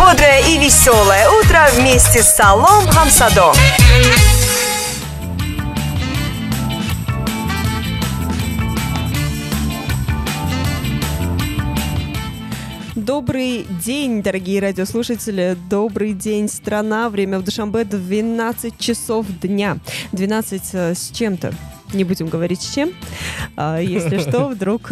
Бодрое и веселое утро вместе с Салом Хамсадо. Добрый день, дорогие радиослушатели. Добрый день, страна. Время в Душанбе 12 часов дня. 12 с чем-то. Не будем говорить с чем. Если что, вдруг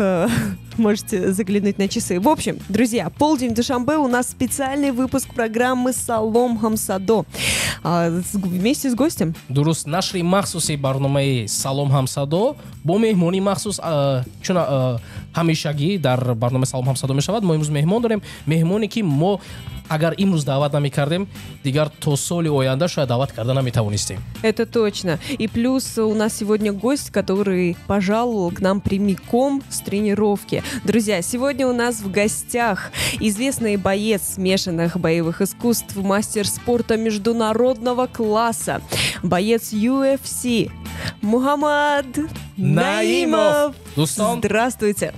можете заглянуть на часы. В общем, друзья, полдень в Душанбе, у нас специальный выпуск программы «Салом Хамсадо» вместе с гостем. Дуруст, нашри махсуси барномаи «Салом Хамсадо» бо меҳмони махсус, чун ҳамешагӣ дар барномаи «Салом Хамсадо» мешавад, мо имрӯз меҳмон дорем. Меҳмоне, ки мо агар имрӯз даъват намекардем, дигар то соли оянда шояд даъват карда наметавонистем. Это точно. И плюс у нас сегодня гость, который пожаловал к нам прямиком с тренировки. Друзья, сегодня у нас в гостях известный боец смешанных боевых искусств, мастер спорта международного класса, боец UFC Мухаммад Наимов. Здравствуйте.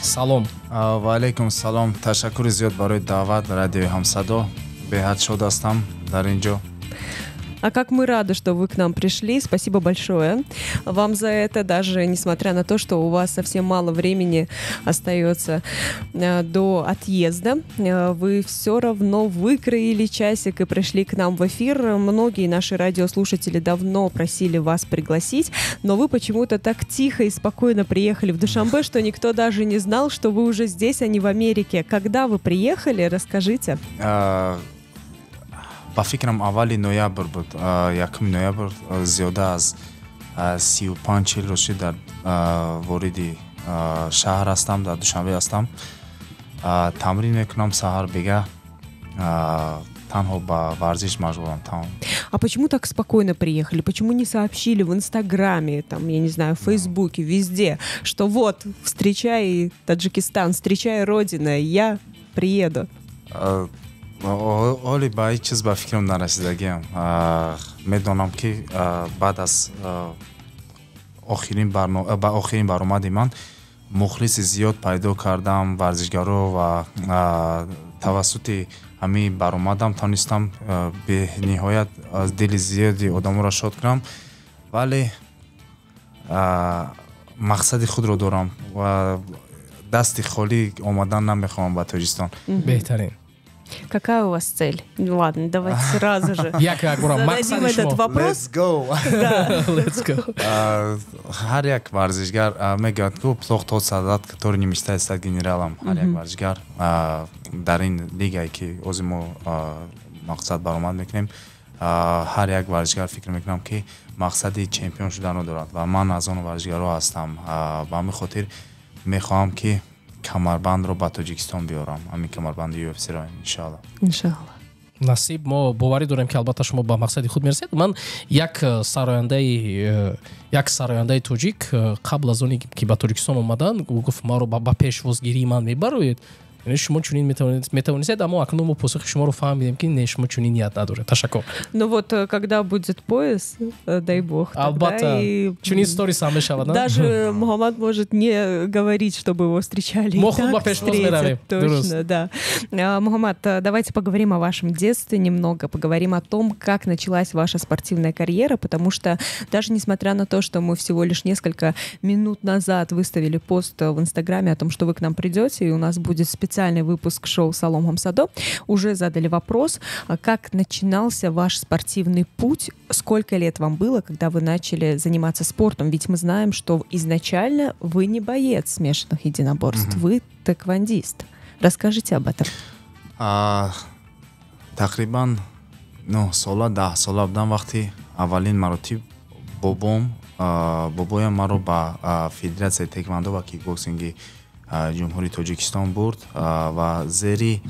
Салом. Ва алайкум салом. Ташаккури зиёд барои даъват, радиои Ҳамсадо. Беҳад шод ҳастам дар ин ҷо. А как мы рады, что вы к нам пришли. Спасибо большое вам за это, даже несмотря на то, что у вас совсем мало времени остается до отъезда. Вы все равно выкроили часик и пришли к нам в эфир. Многие наши радиослушатели давно просили вас пригласить, но вы почему-то так тихо и спокойно приехали в Душанбе, что никто даже не знал, что вы уже здесь, а не в Америке. Когда вы приехали, расскажите. Ба фикрам, аввали ноябр буд, якуми ноябр, зиёда аз 35-40 рӯз шуд дар вориди шаҳр ҳастам, дар Душанбе ҳастам. Тамрин мекунам саҳар бега, танҳо ба варзиш машғулам, тамом. А почему так спокойно приехали? Почему не сообщили в Инстаграме, там, я не знаю, в Фейсбуке, везде, что вот, встречай Таджикистан, встречай Родина, я приеду? Ҳоле ба ҳеҷ чиз ба фикрам нарасидагиам. Медонам, ки баъд аз ба охирин баромади ман мухлиси зиёд пайдо кардам, варзишгаро, ва тавассути ҳамин баромадам тавонистам бениҳоят аз дили зиёди одаморо шод кунам, вале мақсади худро дорам ва дасти холӣ омадан намехоҳам ба Тоҷикистон. Беҳтарин. Какая у вас цель? Ну ладно, давайте сразу же зададим этот вопрос. Let's go. Да. Let's go. Ҳар як варзишгар мегӯяд, ку плох тот солдат, который не мечтает стать генералом. Ҳар як варзишгар дар ин лигае, ки ҳозир мо мақсад баромад мекунем, ҳар як варзишгар, фикр мекунам, ки мақсади чемпион шуданро дорад ва ман аз он варзишгаро ҳастам. Ба ҳамин хотир мехоҳам, ки камарбандро ба Тоҷикистон биёрам, ҳамин камарбанди UFC-ро, иншоалло. Иншоалло. Насиб, мо боварӣ дорем, ки албатта шумо ба мақсади худ мерасед. Ман як сарояндаи тоҷик қабл аз оне ки ба Тоҷикистон омадан, гуфт: «Маро ба пешвозгирии ман мебароед?» Яъне шумо чунин метавонистед, аммо акнун мо посухи шуморо фаҳмидем, ки не, шумо чунин ният надоред. Ташаккур. Ну вот, когда будет пояс, дай бог, албатта и чунин сторис ҳам мешавад. Даже Мухаммад может не говорить, чтобы его встречали. Мо худ ба пешвоз меравем. Точно, да. Мухаммад, давайте поговорим о вашем детстве немного, поговорим о том, как началась ваша спортивная карьера, потому что даже несмотря на то, что мы всего лишь несколько минут назад выставили пост в Инстаграме о том, что вы к нам придете, и у нас будет специальный выпуск шоу «Салом Хамсадо», уже задали вопрос, как начинался ваш спортивный путь, сколько лет вам было, когда вы начали заниматься спортом? Ведь мы знаем, что изначально вы не боец смешанных единоборств, вы тэквондист. Расскажите об этом. Тақрибан 9 сола, 10 сола будам, вақти аввалин маротиб бобом, бобоям маро ба Федератсияи тэквондо ва кикбоксинги Ҷумҳурии Тоҷикистон бурд ва зери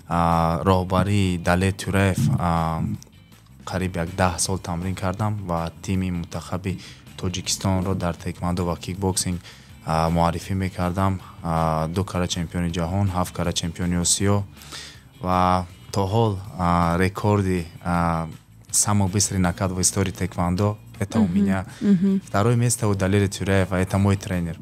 роҳбарии Далер Тюраев қариб як 10 сол тамрин кардам ва тими мунтахаби Тоҷикистонро дар тэквондо ва кикбоксинг муаррифӣ мекардам. Ду кара чемпиони ҷаҳон, ҳафт кара чемпиони Осиё ва то ҳол рекорди самый быстрый нокаут в истории тэквондо — это у меня. Второе место у Далера Тюраева, это мой тренер.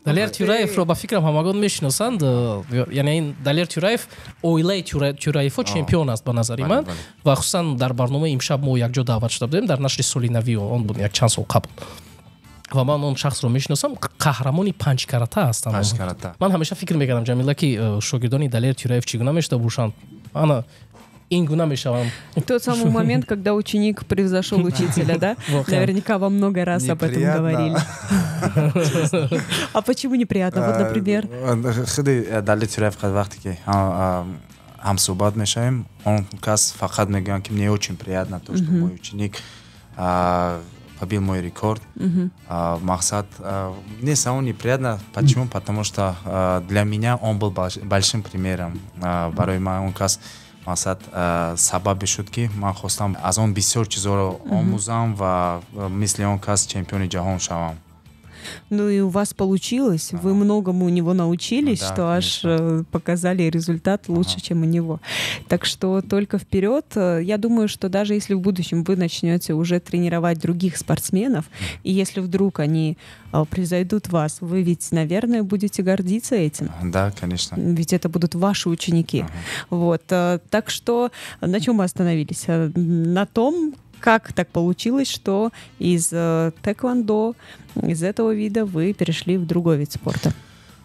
Далер Тюраевро ба фикрам ҳамагон мешиносанд. Яъне ин Далер Тюраев оилаи Тюраевҳо чемпион аст ба назари ман, ва хусусан дар барномаи имшаб мо якҷо даъват шуда будем дар нашри соли нави, он буд як чанд сол қабл, ва ман он шахсро мешиносам, қаҳрамони панҷкарата ҳастанд. Ман ҳамеша фикр мекардам, Ҷамила, ки шогирдони Далер Тюраев чӣ гуна мешуда бошанд, ана ин гуна мешаванд. Тот самый момент, когда ученик превзошел учителя, да? Наверняка вам много раз об этом говорили. А почему неприятно? Вот, например. Худи Далер Тюраев вақте ки ҳамсӯҳбат мешавем, он кас фақат мегӯянд, ки мне очень приятно то, что мой ученик побил мой рекорд. Мақсад, мне самому неприятно. Почему? Потому что для меня он был большим примером. Барои ман он кас мақсад сабабе шуд, ки ман хостам аз он бисёр чизҳоро омӯзам ва мисли он кас чемпиони ҷаҳон шавам. Ну и у вас получилось, вы многому у него научились, Да, что аж конечно. Показали результат лучше, чем у него. Так что только вперед. Я думаю, что даже если в будущем вы начнете уже тренировать других спортсменов, и если вдруг они превзойдут вас, вы ведь, наверное, будете гордиться этим. Да, конечно. Ведь это будут ваши ученики. Вот. Так что на чем мы остановились? На том, как так получилось, что из тэквондо, из этого вида вы перешли в другой вид спорта.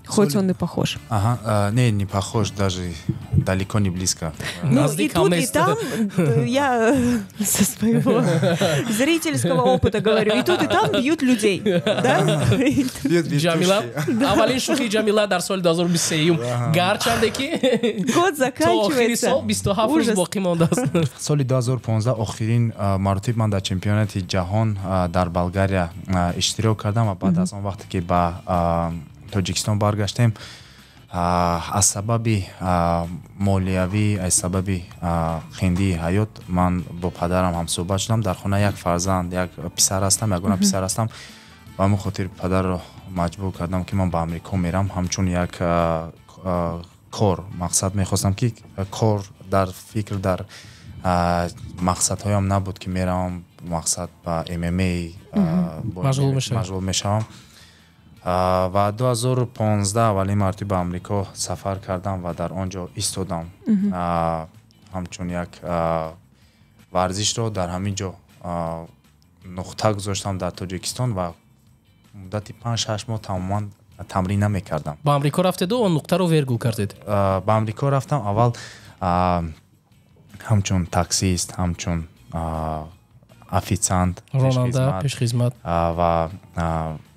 Хоть он и похож. Ага, не похож, даже далеко не близко. Ну, и Наздик тут, и ҳам там, я со своего зрительского опыта говорю, и тут, и там бьют людей. Да? Ҷамила, аввалин шӯхии Ҷамила дар соли 2023, гарчанде ки Год то охири заканчивается. сол 27 рӯз Ужас. боқӣ мондааст. Соли 2015 охирин маротиб ман дар чемпионати ҷаҳон дар Болгария иштирок кардам ва баъд аз он вақте ки ба Тоҷикистон баргаштем, аз сабаби молиявӣ, аз сабаби қиндии ҳаёт ман бо падарам ҳамсӯҳбат шудам. Дар хона як фарзанд, як писар ҳастам, ягона писар ҳастам. Ба ҳамин хотир падарро маҷбур кардам, ки ман ба Амрико мерам ҳамчун як кор. Мақсад мехостам, ки кор дар фикр, дар мақсадҳоям набуд, ки меравам, мақсад, ба ММА машғул мешавам. Машғул мешавам. Ва 2015 аввалин маротиб ба Амрико сафар кардам ва дар он ҷо истодам. Ҳамчун як варзишро дар ҳамин ҷо нуқта гузоштам дар Тоҷикистон ва муддати 5-6 моҳ тамоман тамрин намекардам. Ба Амрико рафтеду он нуқтаро вергул кардед? Ба Амрико рафтам аввал ҳамчун таксист, ҳамчун офитсиант, ронанда, пешхизмат. Ва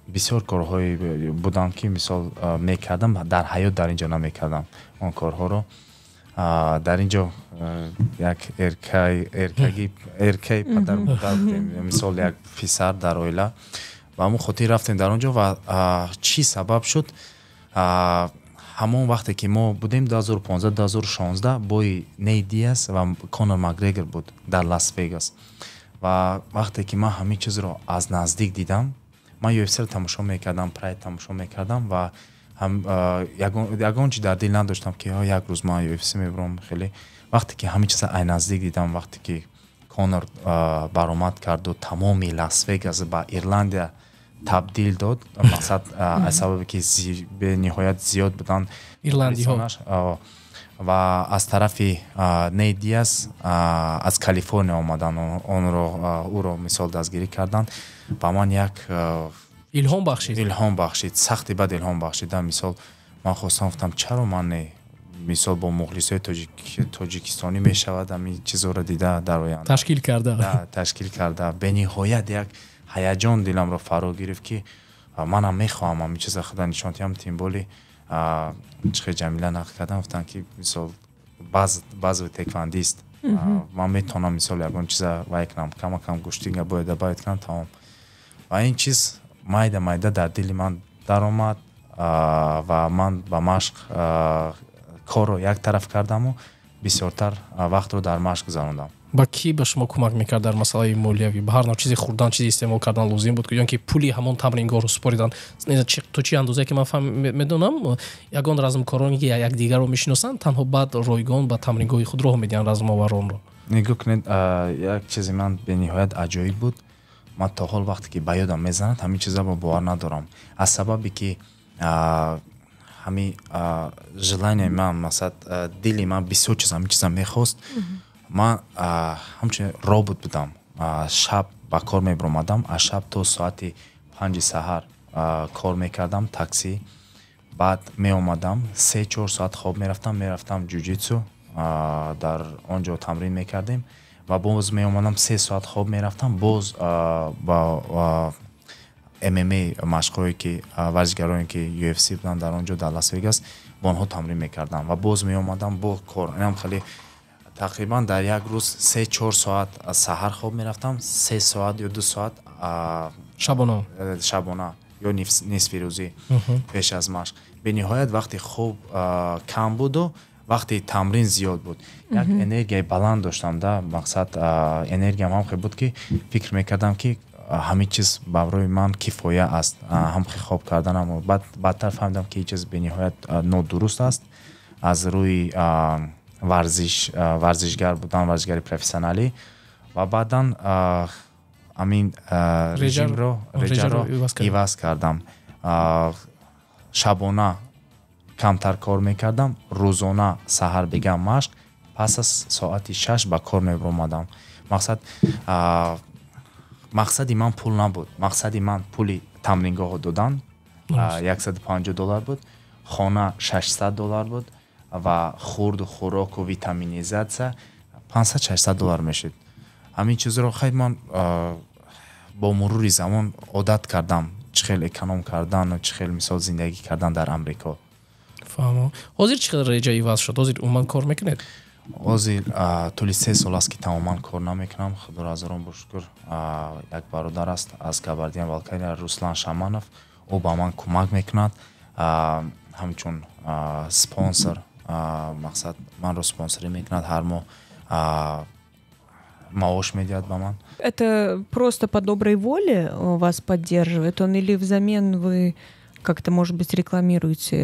бисёр корҳое буданд, ки мисол мекардам, дар ҳаёт дар ин ҷо намекардам он корҳоро. Дар ин ҷо як эркаги эркаи падар модар будем, мисол як писар дар оила. Ба ҳамон хотир рафтем дар он ҷо ва чӣ сабаб шуд, ҳамон вақте ки мо будем, 2015, 2016, бои Нейт Диас ва Конор Макгрегор буд дар Лас Вегас. Ва вақте ки ман ҳамин чизро аз наздик дидам, ман UFC тамошо мекардам, Прайд тамошо мекардам ва ягон чи дар дил надоштам, ки як рӯз ман UFC мебурам. Хеле вақте ки ҳамин чиза ай наздик дидам, вақте ки Конор баромад карду тамоми Лас Вегас ба Ирландия табдил дод, мақсад, аз сабабе ки бениҳоят зиёд буданд ирландиҳо. Ва аз тарафи Нейт Диас аз Калифорния омадан, онро ӯро мисол дастгирӣ карданд, ба ман як илҳом бахшид. Илҳом бахшид, сахти бад илҳом бахшида. Мисол, ман хостам, гуфтам, чаро ман не? Мисол, бо мухлисои тоҷикистонӣ мешавад ҳамин чизҳоро дида дар оянда ташкил карда. Ташкил карда. Бениҳоят як ҳаяҷон диламро фаро гирифт, ки манам мехоҳам ҳамин чиза худа нишон диҳам. Тем более чихе Ҷамила нақл кардам, гуфтанд, ки мисол базовый тэквондист ман метавонам, мисол, ягон чиза вай кунам, камакам гӯштинга бояд добавить кунам, тамом. Ва ин чиз майда майда дар дили ман даромад ва ман ба машқ корро як тараф кардаму бисёртар вақтро дар машқ гузарондам. Ба кӣ ба шумо кӯмак мекард дар масъалаи молиявӣ? Ба ҳар нав чизе хӯрдан, чизе истеъмол кардан лозим буд ё ки пули ҳамон тамрингоҳро супоридан? То чӣ андозае ки ман медонам, ягон размкороне ки якдигарро мешиносанд, танҳо баъд ройгон ба тамрингоҳи худ роҳ медиҳанд размоваронро. Нигоҳ кунед, як чизи ман бениҳоят аҷоиб буд. Ман то ҳол вақте ки ба ёдам мезанад, ҳамин чиза бовар надорам, аз сабабе ки Ҳами желание ман, мақсад, дили ман бисёр чиз, ҳамин чиза мехост. Ман ҳамчун робот будам. Шаб ба кор мебиромадам, аз шаб то соати 5-и саҳар кор мекардам, такси. Баъд меомадам, 3-4 соат хоб мерафтам, мерафтам ҷуҷитсу, дар он ҷо тамрин мекардем ва боз меомадам, 3 соат хоб мерафтам, боз ба ММА машқҳое ки варзишгароне ки UFC буданд дар он ҷо, дар Лас Вегас, бо онҳо тамрин мекардам ва боз меомадам, бо кор. Инам хеле тақрибан дар як рӯз 3-4 соат саҳар хоб мерафтам, 3 соат ё 2 соат шабона. Шабона ё нисфи рӯзӣ пеш аз машқ. Бениҳоят вақти хоб кам буду вақти тамрин зиёд буд. Як энергияи баланд доштам да, мақсад, энергиям ҳам хел буд, ки фикр мекардам, ки ҳамин чиз барои ман кифоя аст, ҳам хоб карданам. Баъдтар фаҳмидам, ки ин чиз бениҳоят нодуруст аст аз рӯи варзиш, варзишгар будан, варзишгари профессионалӣ. Ва баъдан ҳамин режимро, реҷаро иваз кардам. Шабона камтар кор мекардам, рӯзона саҳар бегам машқ, пас аз соати 6 ба кор мебиромадам. Мақсад, мақсади ман пул набуд. Мақсади ман пули тамрингоҳро додан, 150 доллар буд, хона 600 доллар буд ва хурду хӯроку витаминизация 500-600 доллар мешуд. Ҳамин чизро хай ман бо мурури замон одат кардам, чӣ хел эконом кардану чӣ хел, мисол, зиндагӣ кардан дар Амрико. Фаҳмо. Ҳозир чӣ қадар реҷа иваз шуд? Ҳозир умуман кор мекунед? Ҳозир тӯли 3 сол аст, ки тамоман кор намекунам. Худоро ҳазорон бор шукр, як бародар аст аз Кабардино Балкария, Руслан Шаманов, ӯ ба ман кӯмак мекунад ҳамчун спонсор. Мақсад, манро спонсорӣ мекунад, ҳар моҳ маош медиҳад ба ман. Это просто по доброй воле вас поддерживает он или взамен вы как-то, может быть, рекламируете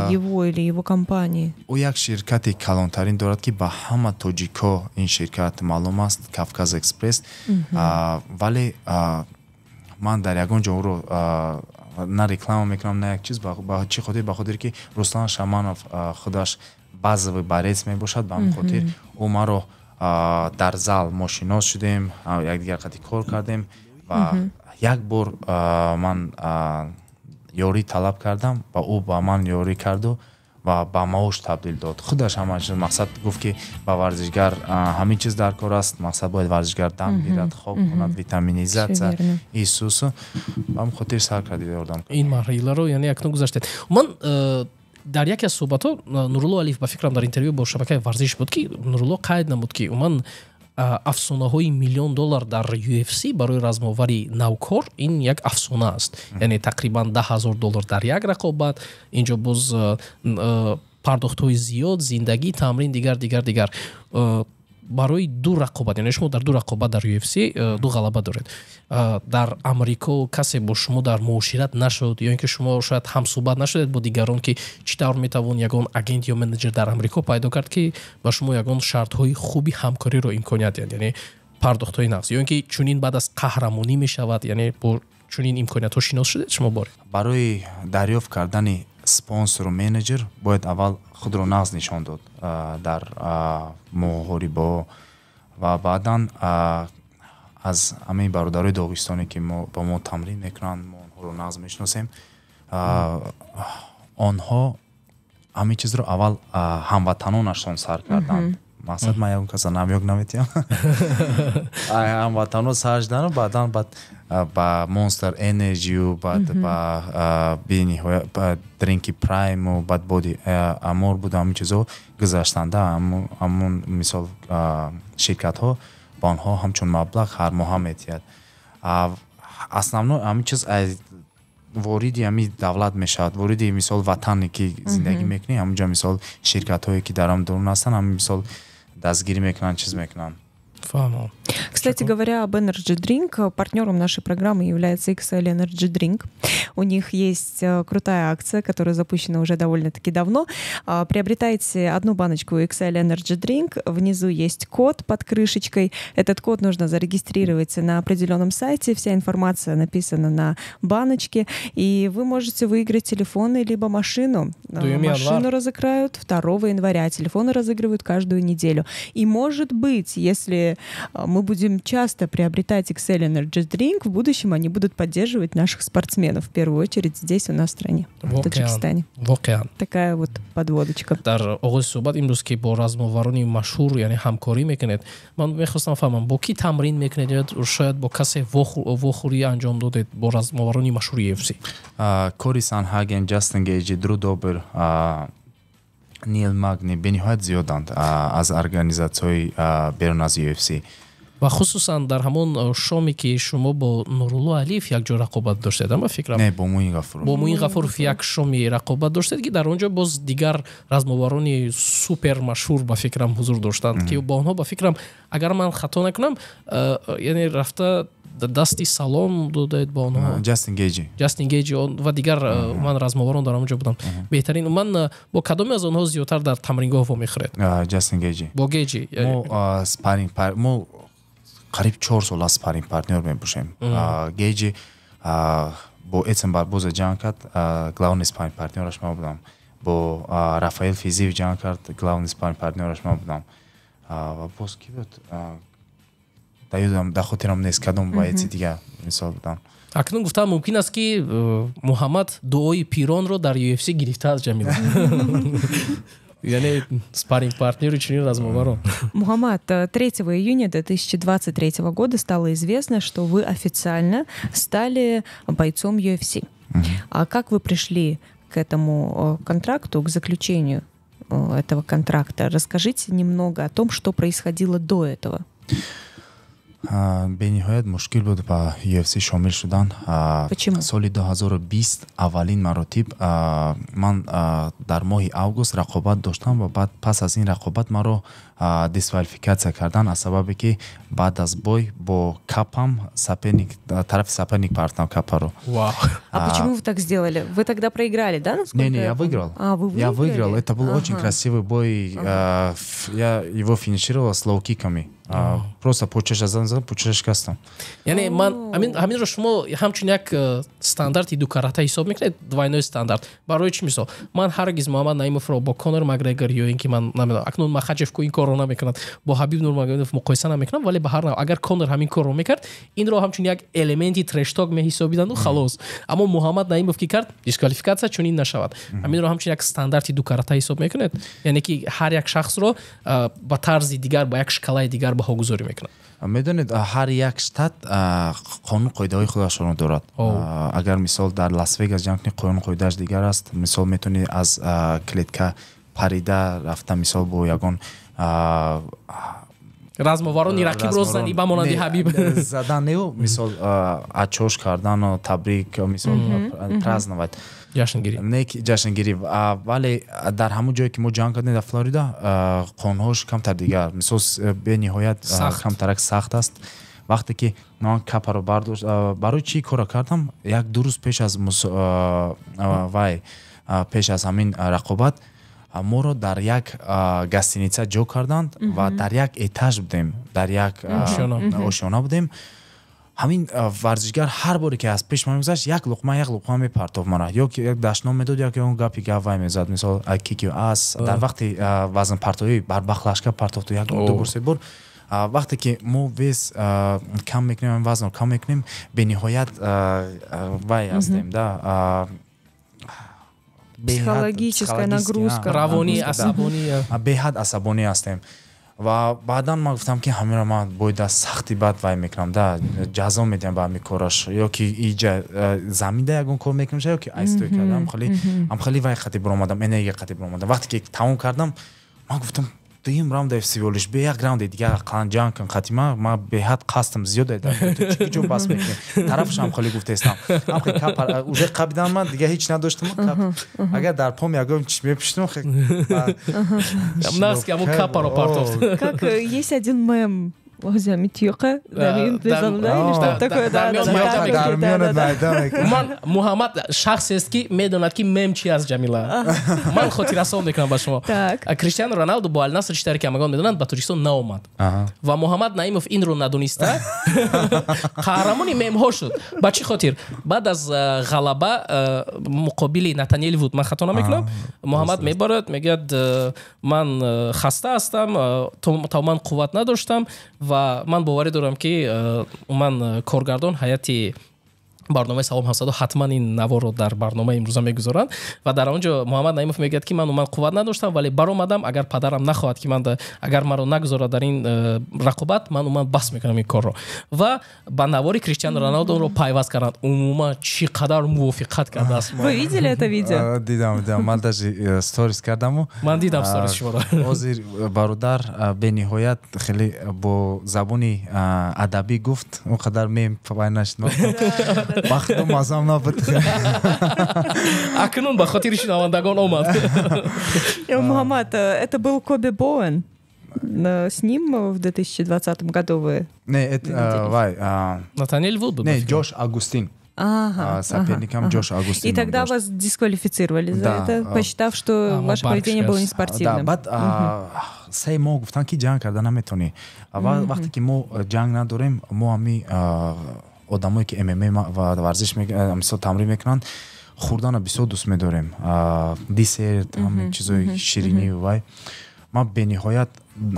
его или его компании? Ӯ як ширкати калонтарин дорад, ки ба ҳама тоҷико ин ширкат маълум аст, Кавказ Экспресс. Вале ман дар ягон ҷо ӯро на реклама мекунам, на як чиз. Ба чӣ хотир? Ба хотире ки Руслан Шаманов худаш базовый борец мебошад. Ба ҳамин хотир ӯ маро дар зал мо шинос шудем, якдигар қати кор кардем ва як бор ман ёрӣ талаб кардам ва ӯ ба ман ёрӣ карду ва ба маош табдил дод худаш ҳама чиз. Мақсад, гуфт, ки ба варзишгар ҳамин чиз дар кор аст. Мақсад, бояд варзишгар дам гирад, хоб кунад, витаминизация исусу. Ба ҳамин хотир сар карди ёрдам. Ин марҳиларо яъне акнун гузаштед. Ман дар яке аз суҳбатҳо Нурулло Алиев, ба фикрам, дар интервю бо шабакаи Варзиш буд, ки Нурулло қайд намуд, ки умуман афсонаҳои миллион доллар дар UFC барои размовари навкор ин як афсона аст, яъне тақрибан 10 000 доллар дар як рақобат. Инҷо боз пардохтҳои зиёд, зиндагӣ, тамрин, дигар, дигар, дигар. Барои ду рақобат, яъне шумо дар ду рақобат дар UFC ду ғалаба доред, дар Амрико касе бо шумо дар муошират нашуд ё ин ки шумо шояд ҳамсӯҳбат нашудед бо дигарон, ки чӣ тавр метавон ягон агент ё менеҷер дар Амрико пайдо кард, ки ба шумо ягон шартҳои хуби ҳамкориро имконият диҳад, яъне пардохтҳои нағз, ё ин ки чунин баъд аз қаҳрамонӣ мешавад? Яъне бо чунин имкониятҳо шинос шудед шумо боре? Барои дарёфт кардани спонсору менеҷер бояд аввал худро нағз нишон дод дар муҳорибаҳо ва баъдан аз ҳамаи бародарои доғистоне, ки бо мо тамрин мекунанд, мо онҳоро нағз мешиносем. Онҳо ҳамин чизро аввал ҳамватанонашон сар карданд. Мақсад, ман ягон каса намёк наметиҳам. Ҳамватано сар шудану баъдан баъд ба Monster Energy, баъд ба бениҳоят Дринки Прайму, баъд Боди Амор буд, ҳамин чизҳо гузаштанда. Ҳамун, мисол, ширкатҳо ба онҳо ҳамчун маблағ ҳар моҳа метиҳад. Основной ҳамин чиз вориди ҳамин давлат мешавад, вориди, мисол, ватане ки зиндагӣ мекунӣ, ҳамунҷо, мисол, ширкатҳое ки дар ҳам дурун ҳастанд, ҳамин, мисол, дастгирӣ мекунанд, чиз мекунанд. Фаҳмам. Кстати говоря, об Energy Drink, партнером нашей программы является XL Energy Drink. У них есть крутая акция, которая запущена уже довольно-таки давно. Приобретайте одну баночку XL Energy Drink, внизу есть код под крышечкой. Этот код нужно зарегистрировать на определенном сайте, вся информация написана на баночке, и вы можете выиграть телефоны либо машину. Машину разыграют 2 января, телефоны разыгрывают каждую неделю. И может быть, если мы будем часто приобретать XL Energy Drink, в будущем они будут поддерживать наших спортсменов, в первую очередь здесь у нас в стране, в Таджикистане. Воқеан. Такая вот подводочка. Дар оғози суҳбат имрӯз ки бо размоварони машҳур яъне ҳамкорӣ мекунед, ман мехостам фаҳмам, бо кӣ тамрин мекунед ё шояд бо касе вохӯрӣ анҷом додед бо размоварони машҳури UFC? Кори Санхаген, Ҷастин Гейҷи, Дру Добер, Нил Магни бениҳоят зиёданд аз организатсияҳои берун аз UFC. Ва хусусан дар ҳамон шоме ки шумо бо Нурулло Алиев якҷо рақобат доштед, ба фикрам? Не, бо Муин Ғафуров. Бо Муин Ғафуров як шоми рақобат доштед, ки дар он ҷо боз дигар размоварони супер машҳур ба фикрам ҳузур доштанд, ки бо онҳо ба фикрам, агар ман хато накунам, яъне рафта дасти салом додаед бо онҳо. Ҷастин Гейҷи. Ҷастин Гейҷи ва дигар ман размоварон дар он ҷо буданд. Беҳтарин. Ман бо кадоме аз онҳо зиёдтар дар тамрингоҳ вомехӯред? Ҷастин Гейҷи. Бо Гейҷи. Мо спарринг мо қариб 4 сол аз спарринг партнёр мебошем. Гейҷи бо Эдсон Барбоза ҷанг кард, главный спарринг партнёраш ман будам. Бо Рафаэл Физиев ҷанг кард, главный спарринг партнёраш ман будам. Ва боз ки буд? Дар хотирам нест кадом боеци дигар мисол будам. Акнун гуфтам мумкин аст ки Муҳаммад дуои пиронро дар UFC гирифтааст, Ҷамила. Яъне спарринг партнёри чунин размоварон. Мухаммад, 3 июня 2023 года стало известно, что вы официально стали бойцом UFC. А как вы пришли к этому контракту, к заключению этого контракта? Расскажите немного о том, что происходило до этого. Бениҳоят мушкил буд ба UFC шомил шудан. Почему? Соли 2020 аввалин маротиб ман дар моҳи август рақобат доштам ва баъд пас аз ин рақобат маро дисквалификатсия кардан аз сабабе ки баъд аз бой бо капам соперник тарафи соперник партам капаро. Вау. А почему вы так сделали? Вы тогда проиграли, да? Не, не, я выиграл. А, вы выиграли? Я выиграл. Это был очень красивый бой. Я его финишировал с лоу-киками. Просто почаша зан, почаша шикастам. Яъне ман ҳаминро шумо ҳамчун як стандарти дукарата ҳисоб мекунед, двойной стандарт. Барои чӣ мисол? Ман ҳаргиз Муҳаммад Наимовро бо Конор Макгрегор ё ин ки ман намедонам, акнун Махачев ку ин корро намекунад, бо Ҳабиб Нурмагомедов муқоиса намекунам, вале ба ҳар нав агар Конор ҳамин корро мекард, инро ҳамчун як элементи trash talk меҳисобиданду халос. Аммо Муҳаммад Наимов ки кард, дисквалификатсия чунин нашавад. Ҳаминро ҳамчун як стандарти дукарата ҳисоб мекунед, яъне ки ҳар як шахсро ба тарзи дигар, ба як шкалаи дигар баҳогузорӣ мекунад. Медонед, ҳар як штат қонун қоидаҳои худашонро дорад. Агар мисол дар Лас-Вегас ҷанг кунӣ, қонун қоидааш дигар аст. Мисол метавонӣ аз клетка парида рафта, мисол бо ягон размоварони рақибро зани ба монанди Ҳабиб задан неу, мисол ачош кардану табрик, мисол праздновать, ҷашнгирӣ, не ҷашнгирӣ. Вале дар ҳамон ҷое ки мо ҷанг кардем дар Флорида, қонунҳош камтар дигар, мисол бениҳоят камтарак сахт аст. Вақте ки ман капаро бардошт, барои чӣ корро кардам? Як ду рӯз пеш аз вай, пеш аз ҳамин рақобат моро дар як гостиница ҷо карданд ва дар як этаж будем, дар як ошёна будем. Ҳамин варзишгар ҳар боре ки аз пеш ман мегузашт, як луқма мепартофт мара, ё ки як дашном медод, ё ки он гапи гап вай мезад, мисол кики ас. Дар вақти вазнпартоӣ бар бахлашка партофту як ду бор, се бор. Вақте ки мо вес кам мекунем, вазнро кам мекунем, бениҳоят вай ҳастем, да, психологическая нагрузка, равонӣ, асабонӣ, беҳад асабонӣ ҳастем. Ва баъдан ман гуфтам ки ҳаминро ман бояд аз сахти бад вай мекунам, да, ҷазо медиҳам ба ҳамин кораш, ё ки иҷа заминда ягон кор мекунам, ё ки айстой кардам, ҳамхели вай қати биромадам, энергия қати биромадам. Вақте ки тамом кардам, ман гуфтам дуюм раунда всего лишь, бе як раунди дигар ақаллан ҷанг кун қати ман, ман беҳад қасдам зиёд ту чӣ ҷо бас мекунӣ? Тарафаш ҳамхели гуфтаистам, ҳамхели кап уже қабидан, ман дигар ҳеҷ надоштам. Агар дар пом ягон чӣ мепӯшидам, нағз ки ҳамон капаро партофт. Как есть один мем, Ман Муҳаммад шахсест, ки медонад, ки мем чи аст, Ҷамила. Ман хотиррасон мекунам ба шумо. Криштиану Роналду бо Алнаср, чӣ таре ки ҳамагон медонанд, ба Тоҷикистон наомад ва Муҳаммад Наимов инро надониста қаҳрамони мемҳо шуд. Ба чӣ хотир? Баъд аз ғалаба муқобили Натаниэл Вуд, ман хато намекунам, Муҳаммад мебарад, мегӯяд: «Ман хаста ҳастам, то ман қувват надоштам». Ва ман боварӣ дорам, ки умуман коргардон, ҳайати барномаи «Салом ҳамсадо» ҳатман ин наворро дар барномаи имрӯза мегузоранд. Ва дар он ҷо Муҳаммад Наимов мегӯяд, ки ман умуман қувват надоштам, вале баромадам. Агар падарам нахоҳад, ки ман, агар маро нагузорад дар ин рақобат, ман умуман бас мекунам ин корро. Ва ба навори Криштиану Роналдо онро пайваст карданд. Умуман чӣ қадар мувофиқат кардааст! Вы видели это видео? Дидам, дидам. Ман даже сторис кардаму. Ман дидам сторис шуморо. Ҳозир бародар бениҳоят хеле бо забони адабӣ гуфт, он қадар мем пай нашид. Вақту мазам набуд. Акнун ба хотири шунавандагон омад. Мухаммад, это был Коби Боуэн. С ним в 2020 году вы Не, это вай. Натаниэль Вуд был. Не, Джош Агустин. Соперником Джош Агустин. И тогда вас дисквалифицировали за это, посчитав, что ваше поведение было неспортивным. Да, баъд 3 моҳ гуфтанд, ки ҷанг карда наметонӣ. Вақте ки мо ҷанг надорем, мо ҳами одамое ки ММА варзиш, мисол, тамрин мекунанд, хӯрдана бисёр дӯст медорем, десерт, ҳами чизои ширинӣ. Вай ман бениҳоят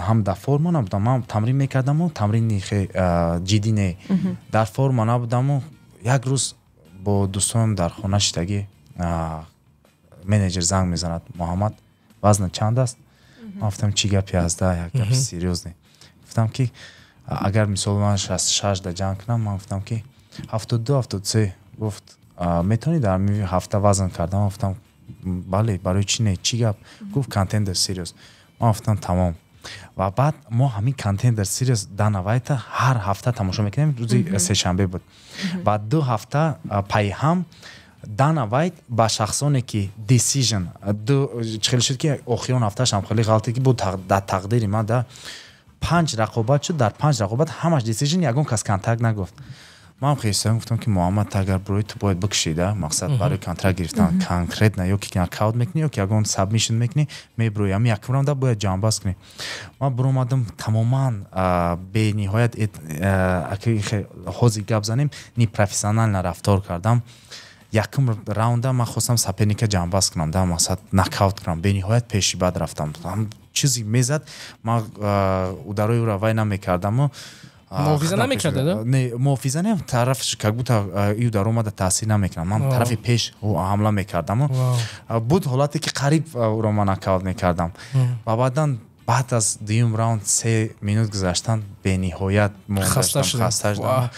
ҳам дар форма набудам. Ман тамрин мекардаму тамрини хе ҷиддӣ не, дар форма набудаму як рӯз бо дӯстонам дар хона шидагӣ, менеҷер занг мезанад: «Муҳаммад, вазна чанд аст?» Ман гуфтам: «Чӣ гапе аст?» Да, як гапи серьёзный. Гуфтам, ки агар, мисол, ман 66 да ҷанг кунам, ман гуфтам, ки 72, 73. Гуфт: «Метавонӣ дар ҳамин ҳафта вазн карда?» Ман гуфтам: «Бале, барои чӣ не? Чӣ гап?» Гуфт: «Contender Series». Ман гуфтам: «Тамом». Ва баъд мо ҳамин Contender Series Дана Вайта ҳар ҳафта тамошо мекунем, рӯзи сешанбе буд. Ва 2 ҳафта пайҳам Дана Вайт ба шахсоне ки decision хеле шуд, ки охирон ҳафтаашам хеле ғалате, ки буд дар тақдири ман, да панҷ рақобат шуд, дар панҷ рақобат ҳамаш decision, ягон кас контракт нагуфт. Ман хестам, гуфтам, ки Муҳаммад, агар бирои, ту бояд бикушида, мақсад барои контракт гирифтан конкретно ё ки нокаут мекунӣ, ё ки ягон submission мекунӣ, мебирои, ами якум раунда бояд ҷамъбаст кунӣ. Ман биромадам, тамоман бениҳоят, ҳозир гап занем, непрофессионально рафтор кардам. Якум раунда ман хостам соперника ҷамъбаст кунам, да мақсад нокаут кунам. Бениҳоят пеши бад рафтам, чизе мезад, ман ударои ӯро вай намекардаму. Муҳофиза намекарда? Не, муҳофиза не, тараф как будто ю даромада таъсир намекунам. Ман тарафи пеш ҳамла мекардаму буд ҳолате, ки қариб ӯро ман нокаут мекардам. Ва баъдан, баъд аз дуюм раунд, 3 минут гузаштан, бениҳоят хаста шудам.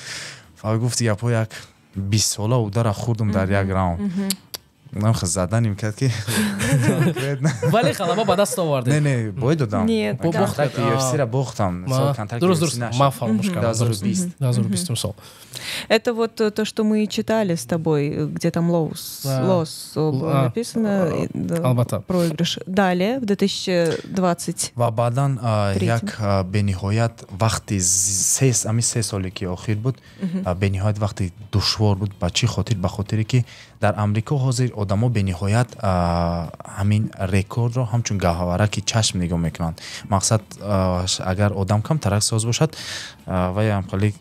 Ва гуфти гапҳо, як 20 сола удара хӯрдум дар як раунд, заданим кард, ки Вале ғалаба ба даст овардед. Не, не, бой додам. Контракти UFC-ра бохтам. Дуруст, дуруст, ман фаромӯш кардам. 2020 сол. Это вот то, что мы читали с тобой, где там loss, loss написано, Албатта. Проигрыш. Далее, в 2020. Ва баъдан як бениҳоят вақти ами 3 соле ки охир буд, бениҳоят вақти душвор буд. Ба чӣ хотир? Ба хотире ки дар Амрико ҳозир одамо бениҳоят ҳамин рекордро ҳамчун гаҳвараки чашм нигоҳ мекунанд. Мақсад, агар одам камтарак соз бошад, ваям хеле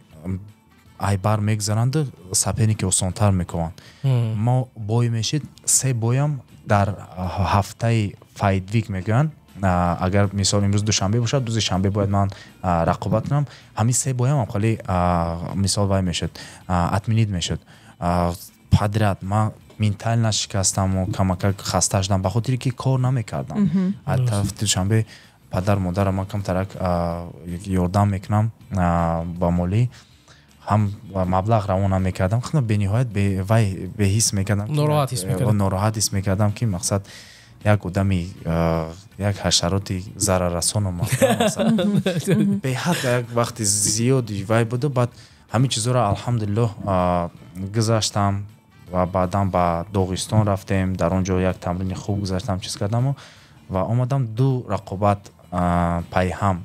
айбар мегузаранду соперники осонтар мекунанд. Мо бой мешид, се боям дар ҳафтаи fight week мегӯянд. Агар, мисол, имрӯз душанбе бошад, рӯзи шанбе бояд ман рақобат кунам. Ҳамин се боям хеле, мисол, вай мешуд, отменить мешуд подряд. Ман ментально шикастаму камакак хаста шудам, ба хотире ки кор намекардам. Аз тарафи Душанбе падар модарам ман камтарак ёрдам мекунам ба молӣ, ҳам маблағ равона мекардам. Бениҳоят вай беҳис мекардам, нороҳат ҳис мекардам, ки мақсад як одами, як ҳашароти зараррасон омад. Беҳад як вақти зиёди вай буду. Баъд ҳамин чизоро, алҳамдулиллоҳ, гузаштам ва баъдан ба Доғистон рафтем. Дар он ҷо як тамрини хуб гузаштам, чиз кардаму ва омадам, ду рақобат пайҳам.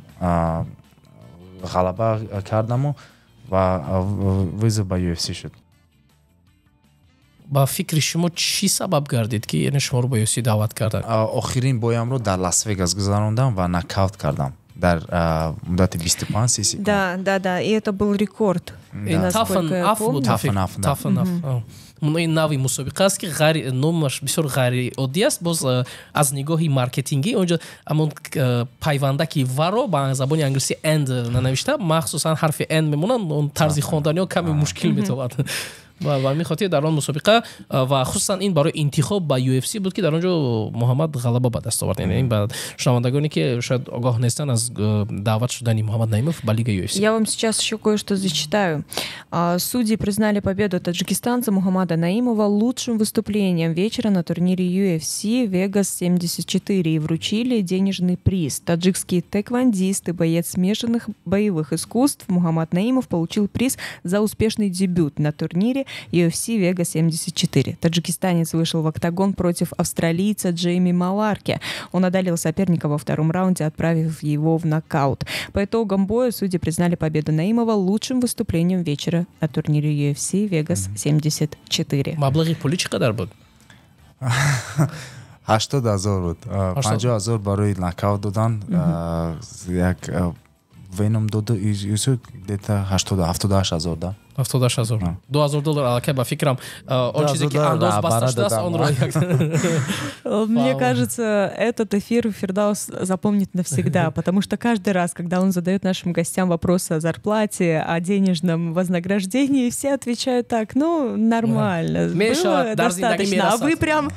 Ғалаба кардаму ва вызов ба UFC шуд. Ба фикри шумо, чӣ сабаб гардид, ки яъне шуморо ба UFC даъват карданд? Охирин боямро дар Лас-Вегас гузарондам ва нокаут кардам дар муддати 25 секунд. Да, и это был рекорд. Tough. Tough. Ин нави мусобиқа аст, ки ғайри номаш бисёр ғайриоддӣ аст. Боз аз нигоҳи маркетингӣ онҷо ҳамон пайвандаки варо ба забони англисӣ and нанавишта, махсусан ҳарфи N мемонанд, он тарзи хондани каме мушкил метавад. Ва ба ҳамин хотир дар он мусобиқа ва хусусан ин барои интихоб ба UFC буд, ки дар он ҷо Муҳаммад ғалаба ба даст овард. Ин ба шунавандагоне, ки шояд огоҳ нестанд аз даъват шудани Муҳаммад Наимов ба лига UFC. Я вам сейчас еще кое-что зачитаю. Судьи признали победу таджикистанца Мухаммада Наимова лучшим выступлением вечера на турнире UFC Vegas 74 и вручили денежный приз. Таджикский тэквондист и боец смешанных боевых искусств Мухаммад Наимов получил приз за успешный дебют на турнире UFC Vegas 74. Таджикистанец вышел в октагон против австралийца Джейми Маларки. Он одолел соперника во втором раунде, отправив его в нокаут. По итогам боя судьи признали победу Наимова лучшим выступлением вечера на турнире UFC Vegas 74. Маблағи пулӣ чӣ қадар буд? 80 000 буд. 50 000 барои нокаут додан, як веном доду, где-то 78 000 да. 78 000, 2000 доллар. Аллакай, ба фикрам, он чизе, ки андоз баста шудааст, онро Мне кажется, этот эфир Фирдаус запомнит навсегда, потому что каждый раз, когда он задает нашим гостям вопросы о зарплате, о денежном вознаграждении, все отвечают так: ну, нормально, было достаточно. А вы прям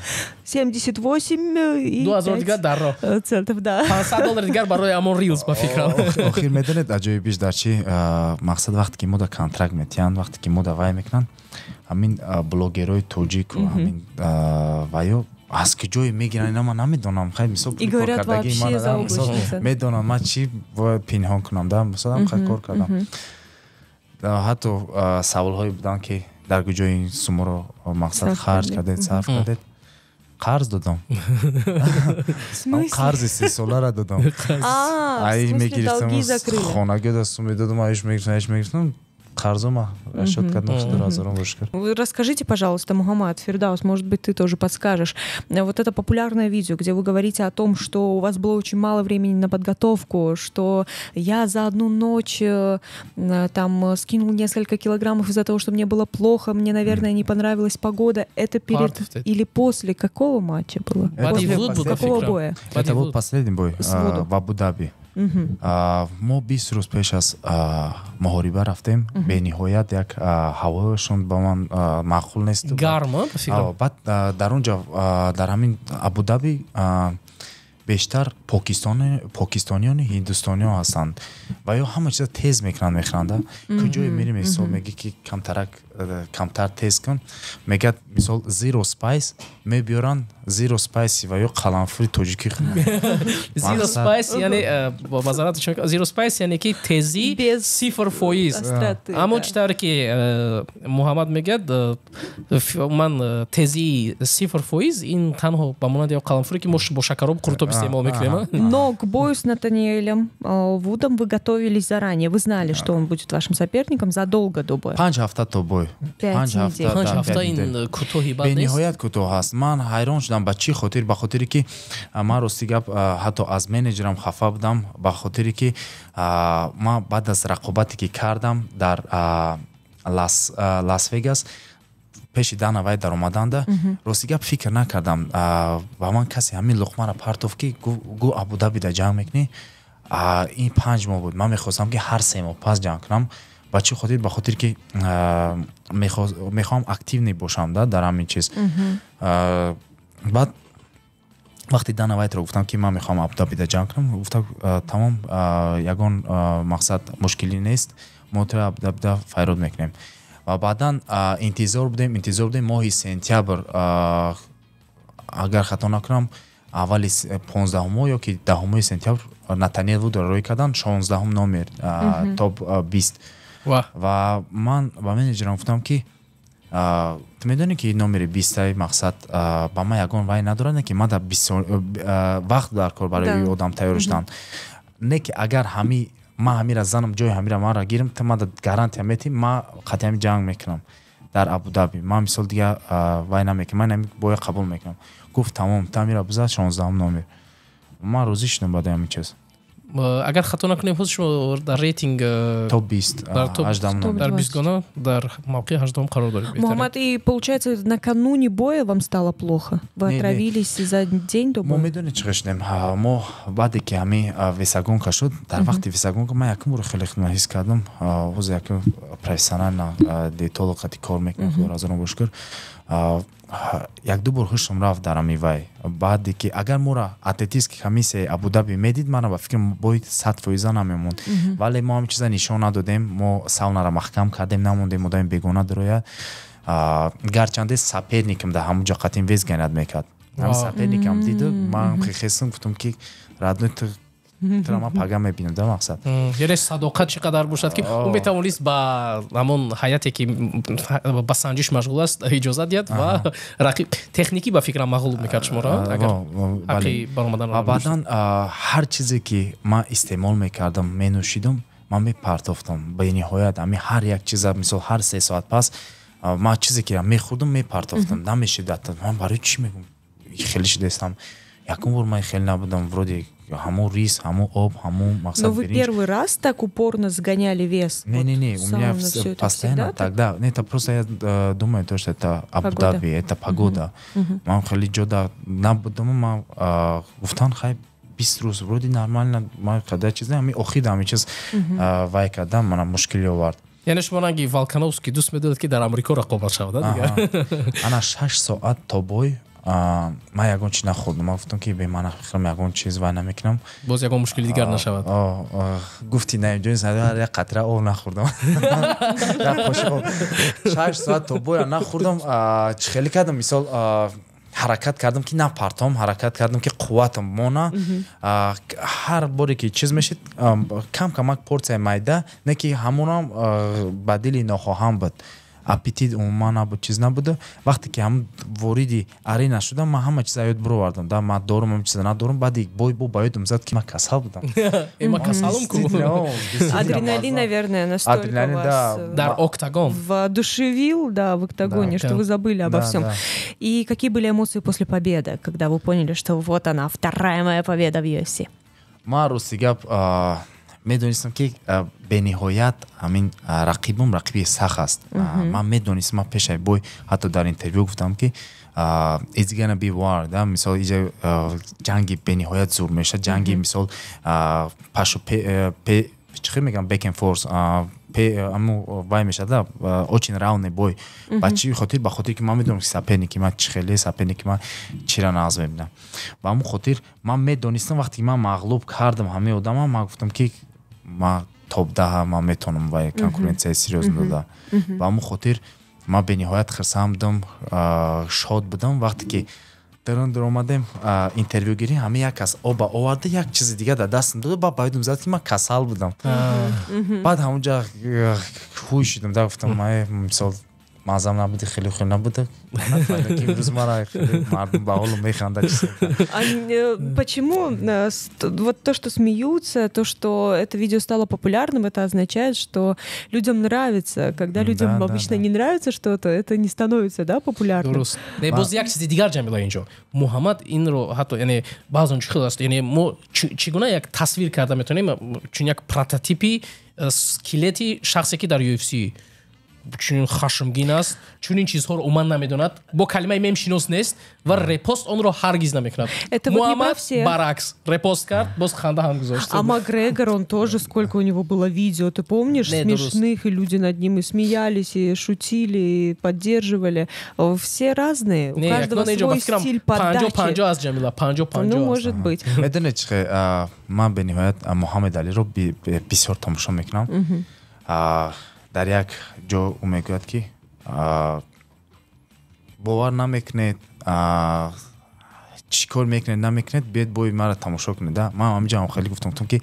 78 и 2000 дигар дарро центов, да. 500 доллар дигар барои ҳамон рилс, ба фикрам. Охир, медонед, аҷоибиш дар чи? Мақсад, вақте ки мо да контракт метиҳанд, вақте ки мо давай мекунанд, ҳамин блогерҳои тоҷику ҳамин ваё аз куҷое мегиранд, ина ман намедонам. Хай, мисол, медонам, ман чӣ бояд пинҳон кунам да? Мисол, хай, кор кардам. Ҳатто саволҳое буданд, ки дар куҷои ин суммаро, мақсад, харҷ кардед, сарф кардед. Қарз додам, қарзи сесолара додам. Ай мегирифтам, хонагида сум медодам, аиш мегирифтам, аиш мегирифтам, қарзома расчёт кардам, 2000 бош кард. Расскажите, пожалуйста, Мухаммад, Фирдаус, может быть, ты тоже подскажешь. Вот это популярное видео, где вы говорите о том, что у вас было очень мало времени на подготовку, что я за одну ночь там скинул несколько килограммов из-за того, что мне было плохо, мне, наверное, не понравилась погода. Это перед или после какого матча было? После какого боя? Это был последний бой в Абу-Даби. Мо 20 рӯз пеш аз муҳориба рафтем. Бениҳоят як ҳавояшон ба ман маъқул нест. Гарм. Баъд дар он ҷо, дар ҳамин Абудаби, бештар покистониёну ҳиндустониё ҳастанд ва ё ҳама чиза тез мекунанд, мехӯранда. Куҷое мерим, мисол, мегӣ, ки камтарак, камтар тез кун, мегӯяд, мисол, zero spice мебиёранд, zero spice ва ё қаламфури тоҷикӣ. Zero spice яъне, бо мазарат, zero spice яъне ки тезӣ 0%. Аммо чӣ тавре ки Муҳаммад мегӯяд, ман тезии 0% ин танҳо ба монанди қаламфуре, ки мо бо шакароб, қурутоб истеъмол мекунем. Но к бою с Натаниэлем Вудом вы готовились заранее. Вы знали, что он будет вашим соперником, задолго до боя. 5 ҳафта то бой. 5 ҳафта. 5 ҳафта ин кӯтоҳи бад нест. Бениҳоят кӯтоҳ аст. Ман ҳайрон шудам. Ба чӣ хотир? Ба хотире ки ман, рости гап, ҳатто аз менеҷерам хафа будам, ба хотире ки ман баъд аз рақобате ки кардам дар Лас Вегас, пеши Дана Вайт даромаданда, рости гап, фикр накардам. Ба ман касе ҳамин луқмаро партофт, ки гу Абудабида ҷанг мекунӣ. Ин 5 моҳ буд. Ман мехостам, ки ҳар 3 моҳ пас ҷанг кунам. Ба чӣ хотир? Ба хотир ки мехоҳам активный бошам да дар ҳамин чиз. Баъд вақте Дана Вайтро гуфтам, ки ман мехоҳам Абудабида ҷанг кунам, гуфта: «Тамом, ягон, мақсад, мушкилӣ нест, мо туро Абудабида файрод мекунем». Ва баъдан интизор будем, интизор будем. Моҳи сентябр, агар хато накунам, аввали 15-умо ё ки 10-умои сентябр Натаниел Вудро рӯй карданд, 16-ум номер, топ 20. Ва ман ба менеҷерам гуфтам, ки ту медонӣ, ки номери бистай, мақсад, ба ман ягон вай надорад, не ки ман дар вақт дар кор барои одам тайёр шудан, не ки агар ҳами Ман ҳамира занам, ҷои ҳамира манра гирам, ту мада гарантия метӣ, ман қатъи ҳами ҷанг мекунам дар Абудаби, ман мисол дига вай намекунам, ман ҳами боя қабул мекунам. Гуфт: тамом, ту ҳамира бизад, 16-ум номер. Ман розӣ шудам баъди ҳамин чиз. Агар хато накунем, ҳозир шумо дар рейтинг топ 20. Дар топ дар бистгона дар мавқеи 18-ум қарор доред. Муҳаммад, и получается, накануне боя вам стало плохо? Вы отравились за день до боя? Мо медонед чӣ шудем? Мо баъде ки ҳамин весогонка шуд, дар вақти весогонка ман якум бор хеле худма ҳис кардам. Ҳозир якум профессионально диетолог қати кор мекунам, худо разорон бошукр. Якду бор ҳушам рафт дар ҳами вай. Баъде ки агар моро атлетический комиссияи Абудаби медид, мана ба фикрам, бой 100% намемонд, вале мо ҳамин чиза нишон надодем. Мо саунаро маҳкам кардем, намондем одами бегона дарояд. Гарчанде соперникам дар ҳамон ҷо қатъин вес гонять мекард. Ҳамин соперникам диду, ман хестам, гуфтам ки родной, ту тура ман пага мебинам, да, мақсад. Яъне садоқат чӣ қадар бошад, ки ӯ метавонист ба ҳамон ҳайате, ки ба санҷиш машғул аст, иҷозат диҳад ва рақиб техникӣ, ба фикрам, мағлуб мекард шуморо, агар ҳаққи баромадан. Ва баъдан ҳар чизе ки ман истеъмол мекардам, менӯшидам, ман мепартофтам бениҳоят. Ҳами ҳар як чиза, мисол, ҳар 3 соат пас ман чизе ки мехӯрдам, мепартофтам, намешид. Ман барои чӣ мегӯм, хеле шидастам. Якум бор ман хеле набудам, вроде ҳамун рис, ҳамун об, ҳамун мақсад. Но вы первый раз так упорно сгоняли вес? Не, не, не, у меня постоянно тогда. Не, это просто я думаю, то, что это Абу-Даби, это погода. Ман хеле ҷода набудам, ман гуфтан хай, 20 рӯз вроде нормально, ман қадар чиз, ҳами охир ҳами чиз вай кардам, мана мушкилӣ овард. Яъне шумо ранги Волкановский дӯст медоред, ки дар Амрико рақобат шавад, дигар? Ана 6 соат то бой ман ягон чиз нахӯрдам. Ман гуфтам, ки бе ман хӯрам ягон чиз вай намекунам. Боз ягон мушкили дигар нашавад. Гуфти наимҷони, як қатра об нахӯрдам, 6 соат то боя нахӯрдам. Чӣ хеле кардам, мисол, ҳаракат кардам, ки напартом, ҳаракат кардам, ки қувватам мона. Ҳар боре ки чиз мешид, кам камак порсияи майда, не ки ҳамонам ба дили нохоҳам буд, аппетит умуман набуд, чиз набуда. Вақте ки ҳам вориди арена шудам, ман ҳама чиза ёд бировардам, да, ман дорум, ҳама чиза надорум. Баъди бой бо ба ёдам зад, ки ман касал будам. Ман касалам ку. Адреналин, наверное, настолько вас дар октагон воодушевил, да, в октагоне, что вы забыли обо всем. И какие были эмоции после победы, когда вы поняли, что вот она, вторая моя победа в UFC? Ман, рости гап, медонистам, ки бениҳоят ҳамин рақибум рақиби сахт аст. Ман медонистам, ман пешаи бой ҳатто дар интервю гуфтам, ки it's gonna be war, да, мисол, иҷа ҷанги бениҳоят зур мешавад, ҷанги, мисол, пашу чӣ мегам, back and forth, аму вай мешавад, да, очень равный бой. Ба чӣ хотир? Ба хотир ки ман медонам, ки соперники ман чӣ хеле, соперники ман чира нағз мебинам. Ба ҳамун хотир ман медонистам, вақте ки ман мағлуб кардам ҳамаи одама, ман гуфтам, ки ман топ 10, ман метавонам вай конкуренсияи серьёзно дода. Ба ҳамун хотир ман бениҳоят хурсанд будам, шод будам. Вақте ки дарун даромадем интервюгирӣ, ҳама як кас оба оварда, як чизи дигар дар дастам дода, баъд ба ёдам зад, ки ман касал будам. Баъд ҳамунҷа ҳуй шудам, да, гуфтам, мисол, мазам набуди, хеле хеле набуда, ки имрӯз мара мардум ба ҳолу механдад. Почему вот то, что смеются, то, что это видео стало популярным, это означает, что людям нравится. Когда людям обычно не нравится что-то, это не становится, да, популярным. Дуруст. Не, боз як чизи дигар, Ҷамила, инҷо Муҳаммад инро ҳатто, яъне баъзан чӣ хел аст, яъне мо чӣ гуна як тасвир карда метавонем чун як прототипи скелети шахсе, ки дар UFC чунин хашмгин аст, чунин чизҳоро умуман намедонад, бо калимаи мем шинос нест ва репост онро ҳаргиз намекунад. Муҳаммад баръакс репост кард, боз ханда ҳам гузошт. А Макгрегор, он тоже, сколько у него было видео, ты помнишь, смешных, и люди над ним и смеялись, и шутили, и поддерживали. Все разные, у каждого свой стиль подачи. 50-50 аст, Ҷамила, 50-50. Ну, может быть. Медонед чӣ, ман бениҳоят Муҳаммед Алиро бисёр тамошо мекунам. Дар як ҷо ӯ мегӯяд, ки бовар намекунед, чӣ кор мекунед, намекунед, биёед бои маро тамошо кунед. Ман ҳаминҷо ҳам хеле гуфтам, ки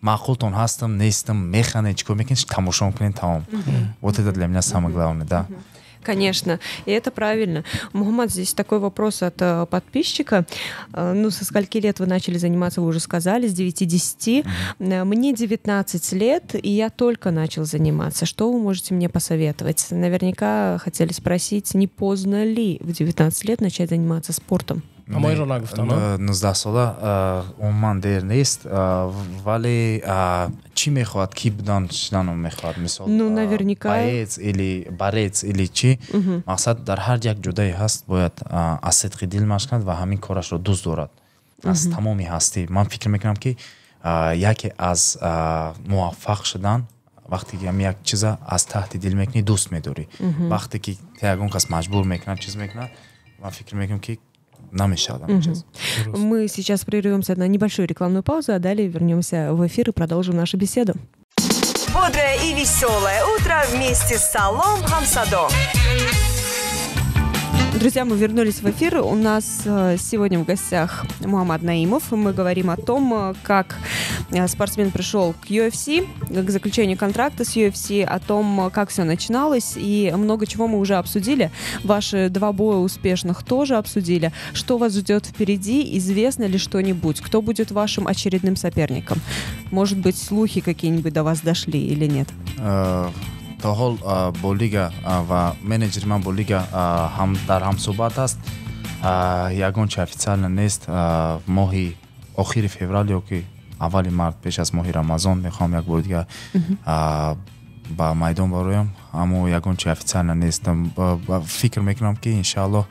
маъқултон ҳастам, нестам, механдед, чӣ кор мекунед, тамошо кунед, тамом. Вот это для меня самое главное, да. Конечно, и это правильно. Мухаммад, здесь такой вопрос от подписчика. Ну, со скольки лет вы начали заниматься, вы уже сказали, с 9-10. Мне 19 лет, и я только начал заниматься. Что вы можете мне посоветовать? Наверняка хотели спросить, не поздно ли в 19 лет начать заниматься спортом? Аммо инро нагуфтам. 19 сола умуман дер нест, вале чӣ мехоҳад, кӣ будан шудану мехоҳад, мисол? Ну, наверняка. Боец или борец или чӣ мақсад, дар ҳар як ҷудае ҳаст, бояд аз сидқи дил машқ кунад ва ҳамин корашро дӯст дорад аз тамоми ҳастӣ. Ман фикр мекунам, ки яке аз муваффақ шудан, вақте ки ҳами як чиза аз таҳти дил мекунӣ, дӯст медорӣ. Вақте ки ягон кас маҷбур мекунад, чиз мекунад, ман фикр мекунам, ки намешавад ҳамин чиз. Мы сейчас прервемся на небольшую рекламную паузу, а далее вернемся в эфир и продолжим нашу беседу. Бодрое и веселое утро вместе с Салом Хамсадо. Друзья, мы вернулись в эфир. У нас сегодня в гостях Мухаммад Наимов. Мы говорим о том, как спортсмен пришел к UFC, к заключению контракта с UFC, о том, как все начиналось. И много чего мы уже обсудили. Ваши два боя успешных тоже обсудили. Что вас ждет впереди? Известно ли что-нибудь? Кто будет вашим очередным соперником? Может быть, слухи какие-нибудь до вас дошли или нет? То ҳол бо лига ва менеҷери ман бо лига дар ҳамсӯҳбат аст. Ягон чи официально нест. Моҳи охири феврал ё ки аввали март, пеш аз моҳи Рамазон, мехоҳам як бори дигар ба майдон бароям, аммо ягон чи официально нест. Фикр мекунам, ки иншааллоҳ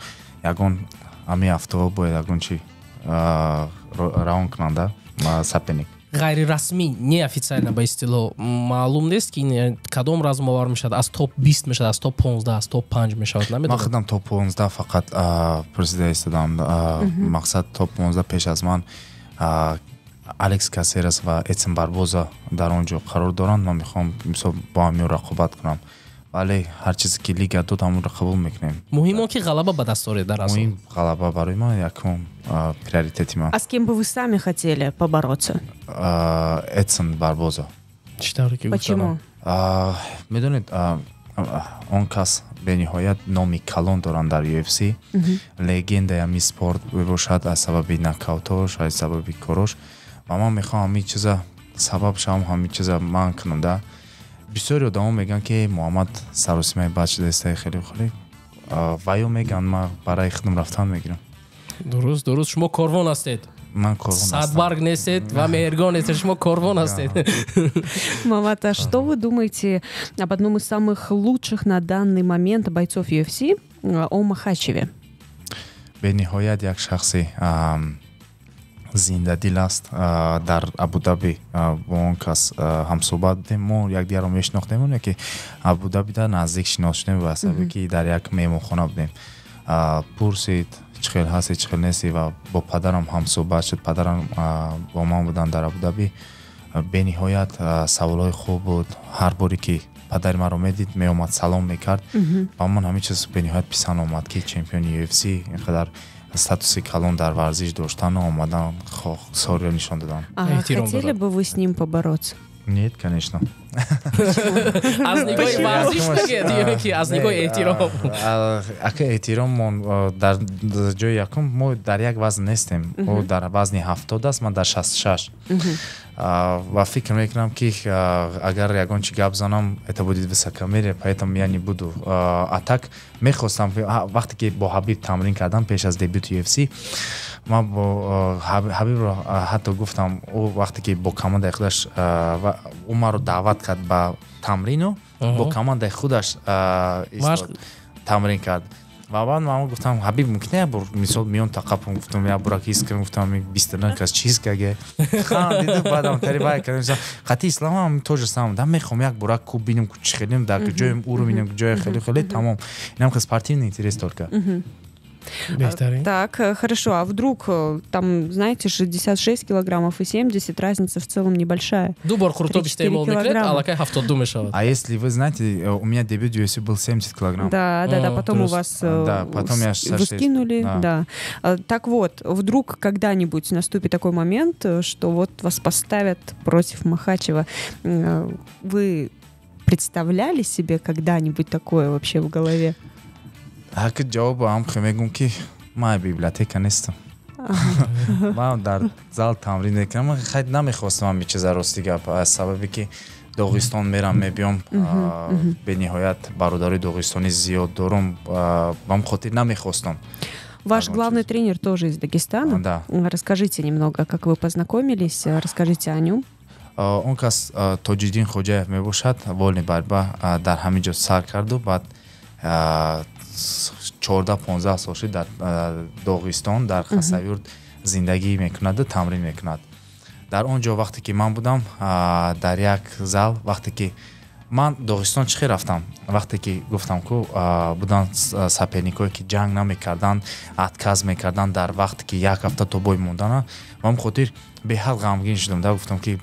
ягон ҳамин ҳафтаҳо бояд ягон чи равон кунанда соперник. Ғайрирасмӣ, неофициально, ба истилоҳ, маълум нест, ки ин кадом размовар мешавад, аз топ 20 мешавад, аз топ 15, аз топ 5 мешавад? Ман намедонам. Худам топ 15 фақат пурсида истодам. Мақсад, топ 15 пеш аз ман Алекс Касерас ва Эдсон Барбоза дар он ҷо қарор доранд. Ман мехоҳам, мисол, бо ҳамин рақобат кунам, вале ҳар чизе ки лига дод, ҳамонро қабул мекунем. Муҳим он ки ғалаба ба даст оред дар асл. Муҳим ғалаба барои ман, якум приоритети ман. А с кем бы вы сами хотели побороться? Эдсон Барбоза. Чӣ тавре ки Почему? Медонед, он кас бениҳоят номи калон доранд дар UFC, легендаи ҳамин спорт мебошад, аз сабаби нокаутош, аз сабаби корош, ва ман мехоҳам ҳамин чиза сабаб шавам, ҳамин чиза ман кунам да. Бисёри одамо мегӯянд, ки Муҳаммад саросимаи бад шуда, хеле хеле ва ё мегӯянд, ман барои худам рафтан мегирам. Дуруст, шумо корвон ҳастед. Ман корвон ҳастам. Садбарг нестед ва меҳргон нестед, шумо корвон ҳастед. Мамат, а что вы думаете об одном из самых лучших на данный момент бойцов UFC, о Махачеве? Бениҳоят як шахси зиндадил аст. Дар Абудаби бо он кас ҳамсӯҳбат будем, мо якдигарро мешинохтем, оне ки Абудабида наздик шинос шудем, ба сабаби ки дар як меҳмонхона будем. Пурсид, чӣ хел ҳасти, чӣ хел нести, ва бо падарам ҳамсӯҳбат шуд. Падарам бо ман буданд дар Абудаби. Бениҳоят саволҳои хуб буд. Ҳар боре ки падари маро медид, меомад, салом мекард, ва ман ҳамин чиз бениҳоят писанд омад, ки чемпиони UFC инқадар статуси калон дар варзиш доштану омадан, сория нишон додан. А хотели бы вы с ним побороться? Нет, конечно. Аз нигоҳи варзиш мегӯед ё ки аз нигоҳи эҳтиром? Ака, эҳтироммон дар ҷои якум. Мо дар як вазн нестем, ӯ дар вазни 70 аст, ман дар 66, ва фикр мекунам, ки агар ягон чи гап занам, это будет высокомерие, поэтому я не буду. А так мехостам, вақте ки бо Ҳабиб тамрин кардам пеш аз дебюти UFC, ман бо Ҳабибро ҳатто гуфтам, ӯ вақте ки бо командаи худаш ӯ маро даъват кард ба тамрину, бо командаи худаш тамрин кард, ва баъд ман гуфтам: «Ҳабиб, мумкин як бор, мисол, миён тақапам?» Гуфтам, як бора ҳис кардам, гуфтам, бистана кас чиз каге хандиду, баъдам тари вай кардем. Қати Ислам ҳам то же самое да, мехоҳам як бора куб бинем, чӣ хелем, дар ҷои ӯро бинем, ҷои хеле хеле тамом. Инам спортивный интерес только. Беҳтарин. Так, хорошо. А вдруг там, знаете, 66 килограммов и 70, разница в целом небольшая. Ду бор қурутоб истеъмол мекунед, аллакай 72 мешавад. А если вы знаете, у меня дебют UFC был 70 килограмм. Да, потом у вас Да, потом я вы скинули, да. Так вот, вдруг когда-нибудь наступит такой момент, что вот вас поставят против Махачева. Вы представляли себе когда-нибудь такое вообще в голове? Ҳаки ҷавоб ҳам хе мегӯм, ки ман библиотека нестам, ман дар зал тамрин мекунам. Ман хайр намехостам ҳамин чиза, рости гап, аз сабабе ки Доғистон мерам, мебиём, бениҳоят бародарои доғистонӣ зиёд дорум, ба ҳам хотир намехостам. Ваш Ага, главный чиз. Тренер тоже из Дагестана. Да. Расскажите немного, как вы познакомились, расскажите о нем. Он кас Тоҷиддин Хоҷаев мебошад, вольный борьба дар ҳамин ҷо сар карду баъд 14-15 сол шуд дар Доғистон, дар Хасавюрт зиндагӣ мекунаду тамрин мекунад. Дар он ҷо вақте ки ман будам дар як зал, вақте ки ман Доғистон чӣ хел рафтам, вақте ки гуфтам ку буданд соперникое ки ҷанг намекарданд, отказ мекарданд дар вақте ки як ҳафта то бой мондана. Ба ҳамин хотир беҳад ғамгин шудам да, гуфтам ки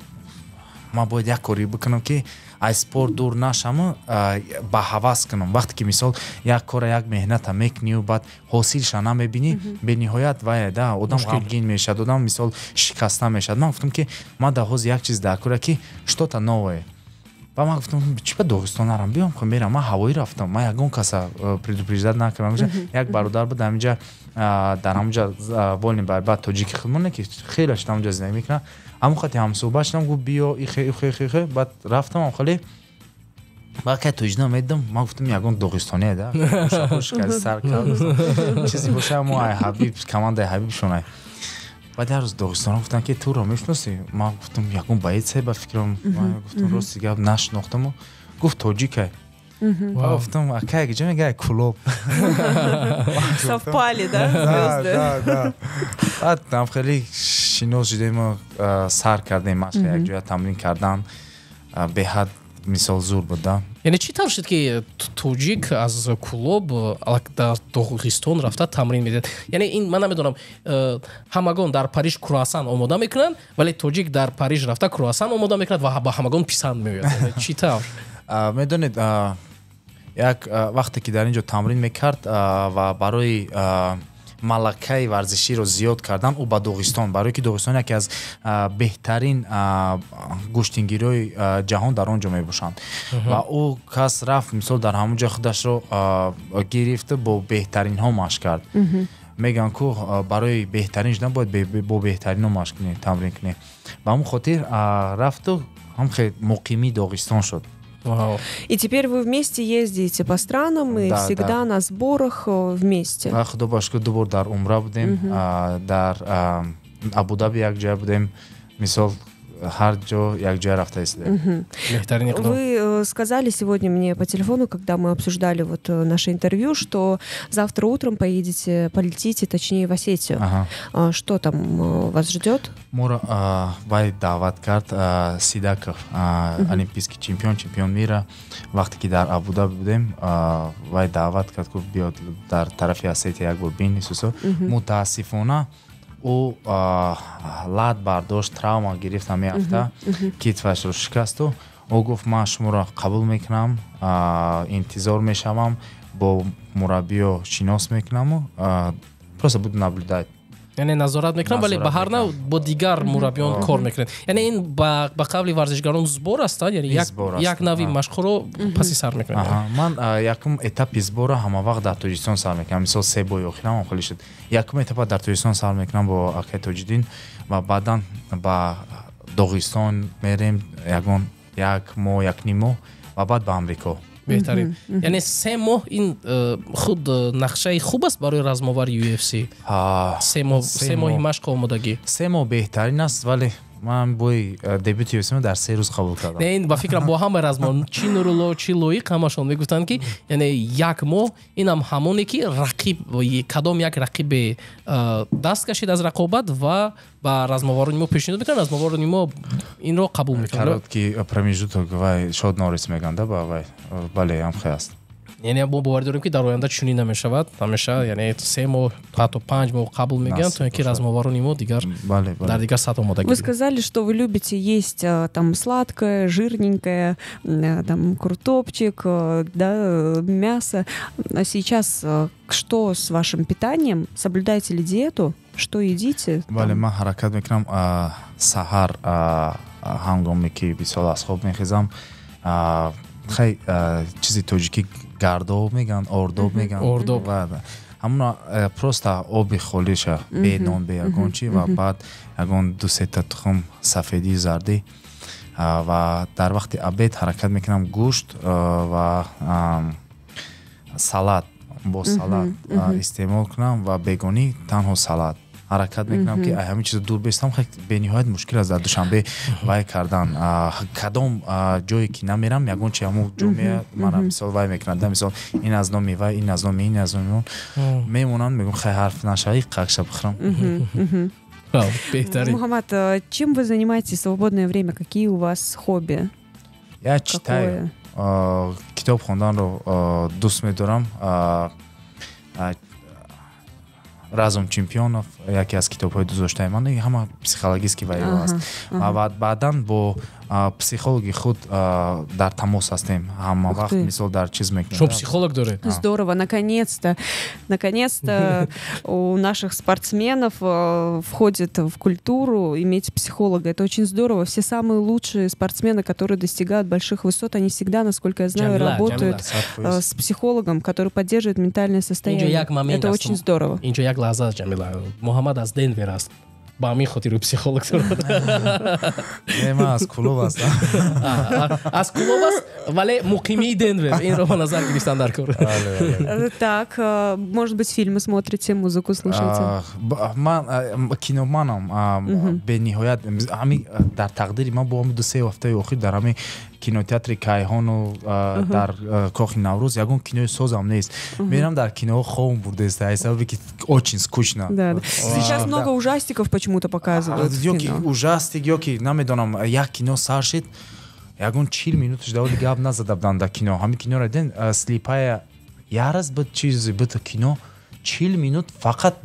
ман бояд як коре бикунам, ки аз спорт дур нашаму ба ҳавас кунам. Вақте ки мисол як кора, як меҳната мекунию баъд ҳосилша намебинӣ, бениҳоят вай да одам ғамгин мешавад, одам мисол шикаста мешавад. Ман гуфтам ки ман дар ҳозир як чиз дар кора, ки что-то новое. Ба ман гуфтам, чӣ ба Доғистон нарам, биём, хо мерам. Ман ҳавоӣ рафтам, ман ягон каса предупреждать накардам. Як бародар буд ҳаминҷа, дар ҳамунҷа вольный борьба, тоҷики худмоне ки хеле шуд ҳамунҷа зиндагӣ мекунад, ҳамон хати ҳамсӯҳбат шудам, гуфт биё, ихе, ихе, ихе, ихе. Баъд рафтам ам хеле. Баъд кай тоҷино медидам, ман гуфтам ягон доғистоние да сар кард, чизе боша, мо ай Ҳабиб, командаи Ҳабиб шонай. Баъд як рӯз доғистонро гуфтам ки туро мешиносӣ? Ман гуфтам ягон боеце ба фикрам. Ман гуфтам, рости гап, нашинохтаму. Гуфт тоҷикай. Гуфтам акай ҷо мега Кулоб. Совпали, да, звезды? Да. Баъд ам хеле шинос шудему, сар кардем машқа якҷоя тамрин кардан, беҳад мисол зур буд да. Яъне чӣ тавр шуд, ки тоҷик аз Кулоб дар Доғистон рафта тамрин медиҳад? Яъне ин ман намедонам, ҳамагон дар Париж круассан омода мекунанд, вале тоҷик дар Париж рафта круассан омода мекунад ва ба ҳамагон писанд меояд. Чӣ тавр? Медонед, як вақте ки дар ин ҷо тамрин мекард ва барои малакаи варзиширо зиёд кардан ӯ ба Доғистон, барое ки Доғистон яке аз беҳтарин гӯштингириҳои ҷаҳон дар он ҷо мебошанд, ва ӯ кас рафт, мисол дар ҳамон ҷо худашро гирифту бо беҳтаринҳо машқ кард. Мегӯянд ку барои беҳтарин шудан бояд бо беҳтаринҳо машқ кунӣ, тамрин кунӣ. Ба ҳамон хотир рафту ҳам хел муқимии Доғистон шуд. И теперь вы вместе ездите по странам и Да, всегда да. на сборах вместе. Худо ба шукр, ду бор дар умра будем, дар Абудаби якҷоя будем, мисол ҳар ҷо якҷоя рафта истодем. Беҳтарин иқдом. Вы сказали сегодня мне по телефону, когда мы обсуждали вот наше интервью, что завтра утром поедете, полетите, точнее, в Осетию. Аҳа. А что там вас ждет? Моро вай даъват кард, Сидаков, олимпийский чемпион, чемпион мира. Вақте ки дар Абудаби будем, вай даъват кард, гуфт биёд дар тарафи Осетия як бор бин исусо. Мутаассифона ӯ лат бардошт, травма гирифт, ҳамин ҳафта китфашро шикасту ӯ гуфт ман шуморо қабул мекунам, интизор мешавам, бо мураббиё шинос мекунаму просто буду наблюдать. Яъне назорат мекунам, вале ба Назорат ҳар нав мекунам. Бо дигар мураббиён кор мекунед. Яъне ин ба қавли варзишгарон сбор аст, яъне як Сбор аст, як нави машқҳоро паси сар мекунед. Аҳа, ман якум этапи сбора ҳама вақт дар Тоҷикистон сар мекунам. Мисол се бои охирам ҳам холӣ шуд. Якум этапа дар Тоҷикистон сар мекунам бо акай Тоҷиддин ва баъдан ба Доғистон мерем ягон як моҳ, як ним моҳ ва баъд ба Амрико. Беҳтарин. Яъне 3 моҳ ин худ нақшаи хуб аст барои размовари UFC? 3 моҳ, се 3 моҳи моҳ. машқу омодагӣ. 3 моҳ беҳтарин аст, вале ман бои дебюти UFC дар 3 рӯз қабул кардам. Не, ин ба фикрам бо ҳама размон, чӣ Нурулло, чӣ Лоиқ, ҳамашон мегуфтанд, ки яъне як моҳ инам ҳамоне ки рақиб, кадом як рақибе даст кашид аз рақобат ва ба размоварони мо пешниҳод мекунанд, размоварони мо инро қабул мекунанд. Короткий промежуток, вай short notice мегӯянд да, ба вай, бале, ҳам хел аст. Яъне мо боварӣ дорем, ки дар оянда чунин намешавад. Ҳамеша яъне 3 моҳ, ҳатто 5 моҳ қабул мегӯянд, то ин ки Насиб бошад. размоварони мо дигар Бале. дар дигар сатҳ омодагӣ Вы бинанд. сказали, что вы любите есть там сладкое, жирненькое, там куртопчик, да, мясо. А сейчас что с вашим питанием? Соблюдаете ли диету? Что едите? Бале. Там? Ман ҳаракат мекунам, саҳар, ҳангоме ки мисол аз хоб мехезам, хай чизи тоҷикӣ. Гардоб меган, ордоб меган. Ордоб. Ҳамуна просто оби холиша, бе нон, бе ягон чи, ва баъд ягон ду сета тухм, сафедию зардӣ. Ва дар вақти обед ҳаракат мекунам гӯшт ва салат, бо салат истеъмол кунам ва бегонӣ танҳо салат. Ҳаракат мекунам, ки ҳамин чизо дур бестам. Бениҳоят мушкил аст дар Душанбе вай кардан. Кадом ҷое ки намерам, ягон чи ҳамун ҷо мана мисол вай мекунад, мисол ин аз номи вай, ин аз номи ин, аз номи он мемонанд. Мегӯм, хай, ҳарф нашавӣ, қакша бихӯрам. Беҳтарин. Мухаммад, чем вы занимаетесь в свободное время? Какие у вас хобби? Я читаю. Китоб хонданро дӯст медорам. «Разум чемпионов» яке аз китобҳои дӯстдоштаи ман, ҳама психологический вайро аст. Ва баъдан бо психологи худ дар тамос ҳастем ҳама вақт, мисол дар чиз мекунем. Шумо психолог доред? Здорово, наконец-то, наконец-то у наших спортсменов входит в культуру иметь психолога. Это очень здорово. Все самые лучшие спортсмены, которые достигают больших высот, они всегда, насколько я знаю, Джамила, работают Джамила. С психологом, который поддерживает ментальное состояние. Это очень здорово. Инҷо як лаҳза аст, Ҷамила. Муҳаммад аз Денвер аст, ба ҳамин хотир психолог дорад. Не, ман аз Кулоб ҳастам. Аз Кулоб аст, вале муқимии Денвер, инро ба назар гирифтан дар кор. Так, может быть, фильмы смотрите, музыку слушаете? Ман киноманам бениҳоят. Ҳами дар тақдири ман бо ҳами 2-се ҳафтаи охир дар ҳами кинотеатри Кайҳону дар Кохи Наврӯз ягон кинои созам нест. Мерам дар киноҳо, хобм бурдеста, аз сабаби ки очень скучно. Сейчас много ужастиков почему-то показывают. Ё ки ужастик, ё ки намедонам, як кино сар шид, ягон 40 минуташ даволи гап назада буданд дар кино. Ҳамин киноро дидем, «Слепая ярость» буд, чизе буд кино, 40 минут фақат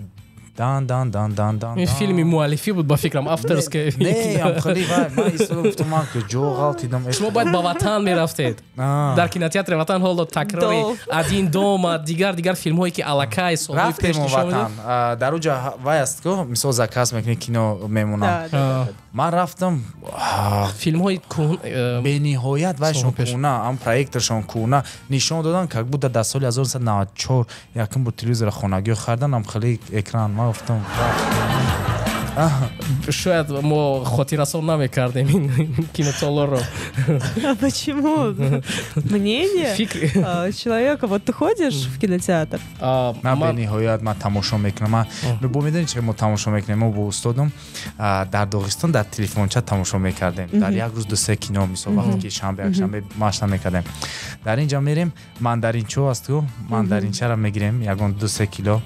дан дан дан дан дан. Ин филми муаллифӣ буд, ба фикрам, авторская. Не, амхали вай, ман истода гуфтам, ман ҷо ғалтидам. Шумо бояд ба Ватан мерафтед, дар кинотеатри Ватан ҳоло такрори «Один дома», дигар дигар филмҳое ки аллакай солҳои пеш. Рафтем Ватан, дар уҷа вай аст ку, мисол заказ мекунӣ, кино мемонам. Ман рафтам. Филмҳои Бениҳоят вайшон кӯна, ам проекторшон кӯна нишон додан, как будто дар соли 1994 якум бор телевизора хонагиҳо хардан, ам хеле экран. Ман гуфтам. Шояд мо хотиррасон намекардем ин кинотолорро. Почему? Мнение человека. Вот ты ходишь в кинотеатр? Ман бениҳоят, ман тамошо мекунам. Бо медонӣ чи мо тамошо мекунем? Мо бо устодам дар Доғистон дар телефонча тамошо мекардем, дар як рӯз ду-се кино, мисол вақте ки шанбе, якшанбе машна мекардем. Дар ин ҷо мерем, мандаринчо асту, мандаринчаро мегирем, ягон 2-се кило,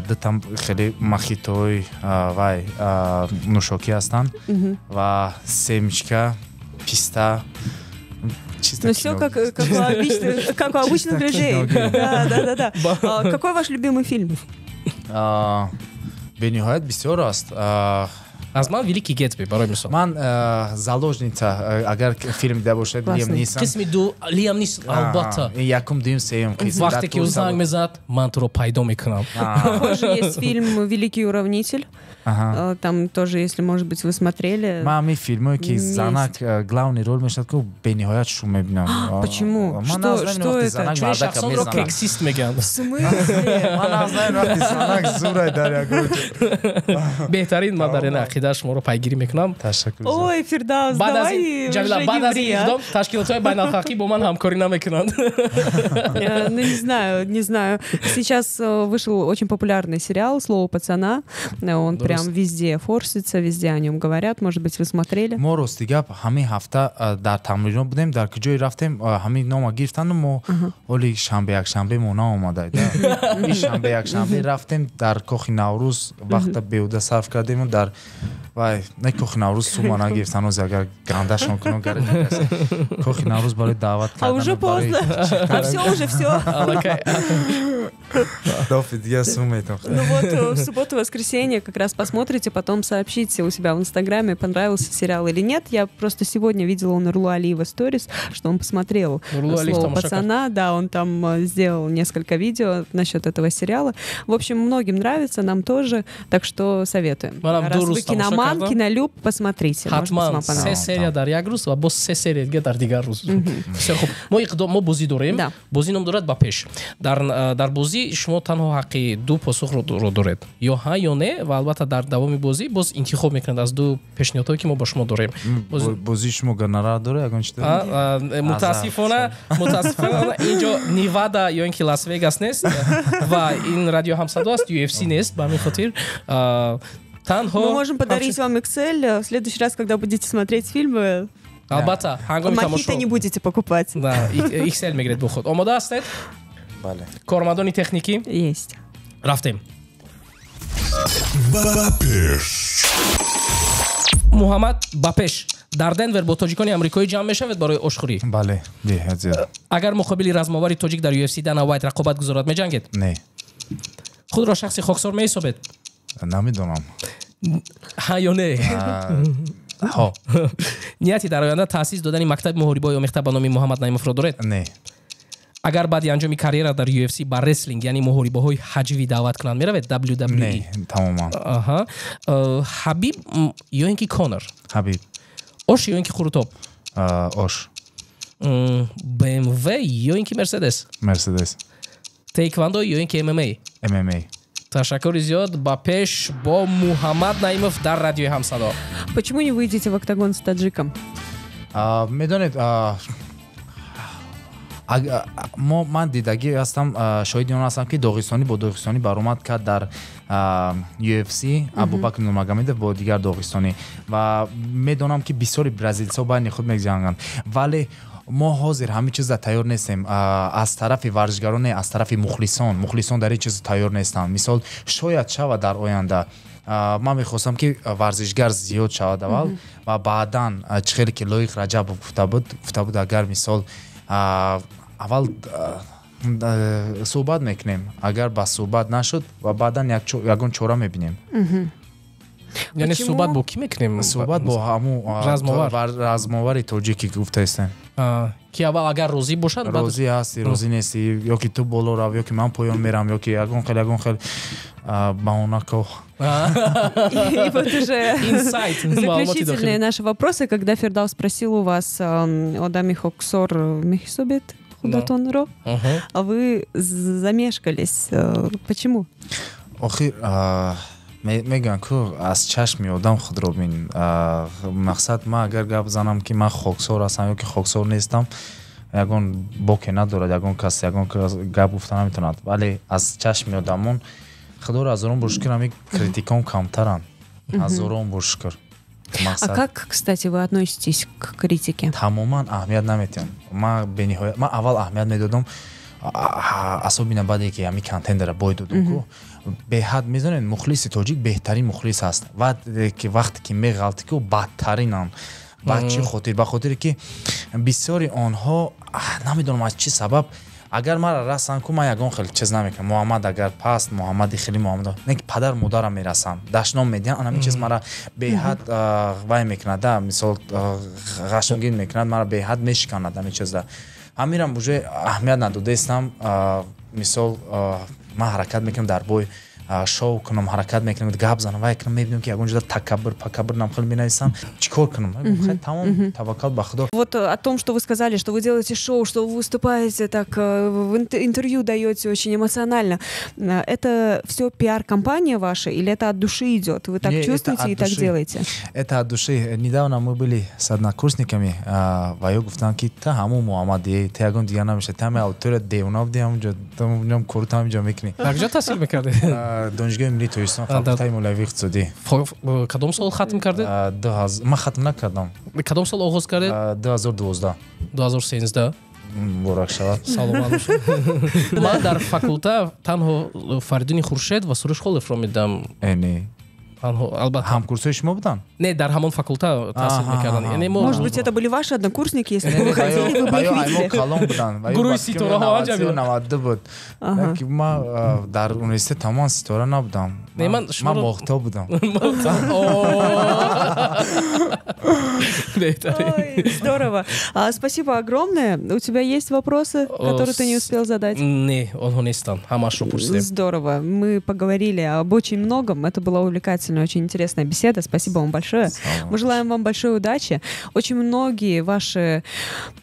дутам хеле мохитои вай нӯшокӣ ҳастанд ва семечка, писта. Ну, все как у обычных людей. Да. Какой ваш любимый фильм? Бениҳоят бисёр аст. Аз ман «Великий Гэтсби», барои мисол. Ман «Заложница», агар филм дида бошед, Лиам Нисон. Қисми ду, Лиам Нисон, албатта. Якум, дуюм, сеюм қисм. Вақте ки ӯ занг мезад: «Ман туро пайдо мекунам». Похоже, есть фильм «Великий уравнитель». Там тоже, если, может быть, вы смотрели. Ман ҳамин филмое ки занак главный роль мешавад ку, бениҳоят шум мебинам. Почему? Что это? Чунин шахсонро кексист мегӯянд. В смысле? Ман назнаем, вақти занак зурай дар ягон. Беҳтарин, ман дар ин ақида шуморо пайгирӣ мекунам. Ташаккур. Ой, Фирдавс, давай. Ҷамила, баъд аз ин иқдом ташкилотҳои байналхалқӣ бо ман ҳамкорӣ намекунанд. Ну, не знаю, не знаю. Сейчас вышел очень популярный сериал «Слово пацана». Он прям везде форсится, везде о нем говорят. Может быть, вы смотрели? Мо, рости гап, ҳамин ҳафта дар тамринот будем, дар куҷое рафтем, ҳамин нома гирифтану мо ҳоли шанбе, якшанбе мо наомада. Ин шанбе, якшанбе рафтем дар Кохи Наврӯз, вақта беҳуда сарф кардему дар вай, не, Кохи Наврӯз сума нагирифтан. Оз агар гандашон кунам, Кохи Наврӯз барои даъват. А уже поздно, а все уже все. Ну вот, в субботу-воскресенье как раз посмотрите, потом сообщите у себя в Инстаграме, понравился сериал или нет. Я просто сегодня видела у Нурлу Алиева сторис, что он посмотрел «Слово пацана». Да, он там сделал несколько видео насчет этого сериала. В общем, многим нравится, нам тоже, так что советуем. Раз вы киноман, кинолюб, посмотрите. Ҳатман се серия дар як рӯз ва боз се серия дига дар дигар рӯз. Бисёр хуб. Мо иқдом, мо бозӣ дорем. Бозӣ ном дорад «Ба пеш». Дар бозӣ шумо танҳо ҳаққи ду посухро доред, ё ҳа, ё не, ва албатта дар давоми бозӣ боз интихоб мекунед аз ду пешниҳодҳое, ки мо ба шумо дорем. Бозии шумо гонорар дора, ягон чи? Мутаассифона, инҷо Невада ё ин ки Лас Вегас нест ва ин радио Ҳамсадо аст, UFC нест. Ба ҳамин хотир танҳо Мы можем подарить вам Excel в следующий раз, когда будете смотреть фильмы. Албатта, ҳангоми тамошо Мохито не будете покупать. Да, Excel мегиред бо худ. Омода ҳастед? Бале. Кормандони техникӣ? Есть. Рафтем. Ба пеш. Муҳаммад, ба пеш: дар Денвер бо тоҷикони амрикоӣ ҷамъ мешавед барои ошхӯрӣ? Бале, беҳад зиёд. Агар муқобили размовари тоҷик дар UFC Дана Вайт рақобат гузорад, меҷангед? Не. Худро шахси хоксор меҳисобед? Намедонам. Ҳа ё не? Ҳо. Нияти дар оянда таъсис додани мактаби муҳорибаҳои омехта ба номи Муҳаммад Наимовро доред? Не. Агар баъди анҷоми карьера дар UFC ба реслинг, яъне муҳорибаҳои ҳаҷвӣ, даъват кунанд, меравед? WWE? Не, тамоман. Аҳа. Ҳабиб ё ин ки Конор? Ҳабиб. Ош ё ин ки хурутоб? Ош. BMW ё ин ки Мерседес? Мерседес. Тейквандо ё ин ки ММА? ММА. Ташаккури зиёд. «Ба пеш» бо Муҳаммад Наимов дар радиои Ҳамсадо. Почему не выйдете в октагон с таджиком? Медонед, мо, ман дидагӣ ҳастам, шоҳиди он ҳастам, ки доғистонӣ бо доғистонӣ баромад кард дар UFC, Абубакр Нурмагомедов бо дигар доғистонӣ, ва медонам, ки бисёри бразилсо байни худ меҷанганд, вале мо ҳозир ҳамин чиза тайёр нестем аз тарафи варзишгарон, не, аз тарафи мухлисон. Мухлисон дар ин чиз тайёр нестанд. Мисол, шояд шавад дар оянда. Ман мехостам, ки варзишгар зиёд шавад аввал ва баъдан, чӣ хеле ки Лоиқ Раҷабов гуфта буд, агар мисол аввал суҳбат мекунем, агар ба суҳбат нашуд, ва баъдан ягон чора мебинем. Яъне суҳбат бо кӣ мекунем? Суҳбат бо ҳамун размовари тоҷикӣ гуфтаистем. Ки аввал агар розӣ бошад. Розӣ ҳасти, розӣ нестӣ, ё ки ту боло рав, ё ки ман поён мерам, ё ки ягон хел баҳона ко. И вот уже заключительные наши вопросы. Когда Фирдаус спросил у вас, одами хоксор меҳисобед худатонро, а вы замешкались. Почему? Охир мегӯянд ку, аз чашми одам худро бин. Мақсад, ман агар гап занам, ки ман хоксор ҳастам ё ки хоксор нестам, ягон боке надорад, ягон кас ягон гап гуфта наметавонад, вале аз чашми одамон, худоро ҳазорон бор шукр, ҳами критикон камтаранд, ҳазорон бор шукр. А как, кстати, вы относитесь к критике? Тамоман аҳамият наметиҳам. Ман бениҳоят, ман аввал аҳамият медодам, особенно баъде ки ҳами контендера бой додум ку. Беҳад, медонед, мухлиси тоҷик беҳтарин мухлис ҳаст, ки вақте ки меғалти ку, бадтаринанд. Ба чӣ хотир? Ба хотире ки бисёри онҳо, намедонам аз чӣ сабаб, агар мара расанд ку, ман ягон хел чиз намекунам. Муҳаммад агар паст, Муҳаммади хеле, Муҳаммад не, ки падар модарам мерасанд, дашном медиҳанд. Ҳамин чиз мара беҳад вай мекунад, да, мисол, ғашмгин мекунад мара, беҳад мешиканад ҳамин чизда. Ҳамирам уже аҳамият надодаистам. Мисол, ман ҳаракат мекунам дар бой шоу кунам, ҳаракат мекунам, гап занам, вай кунам, мебинам, ки ягон ҷода такаббур пакаббур намхел менависам, чӣ кор кунам? Тамом, таваккал ба Худо. Вот о том, что вы сказали, что вы делаете шоу, что вы выступаете так, в интервью даете очень эмоционально, это все пиар-компания ваша или это от души идет? Вы так Не, чувствуете и так делаете? Это от души. Недавно мы были с однокурсниками, ва ё гуфтанд, ки та ҳамун Муҳаммад, та ягон дигар намеша, та ҳами аудитория девона будӣ, ҳамунҷо кору та ҳаминҷо мекунӣ. Дар куҷо таҳсил мекардед? Донишгоҳи миллии Тоҷикистон, факултаи молиявии иқтисодӣ. Кадом сол хатм кардед? Ман хатм накардам. Кадом сол оғоз кардед? 2012. 2013. Муборак шавад. Саломат бошед. Ман дар факулта танҳо Фаридуни Хуршед ва Суруш Холевро медидам. Не. Албатта. Ҳамкурсҳои шумо буданд? Не, дар ҳамон факулта таҳсил мекарданд. Яъне мо Может быть, это были ваши однокурсники, если бы вы хотели, вы бы их видели. Калон буданд. Гурӯҳи ситораҳо аҷаб. 92 буд. Ки ма дар университет тамоман ситора набудам. Не, ман ман моҳтоб будам. Ой, здорово. Спасибо огромное. У тебя есть вопросы, которые ты не успел задать? Не, онҳо нестанд. Ҳамаашро пурсидем. Здорово. Мы поговорили об очень многом. Это была увлекательная, очень интересная беседа. Спасибо вам большое. Мы желаем вам большой удачи. Очень многие ваши,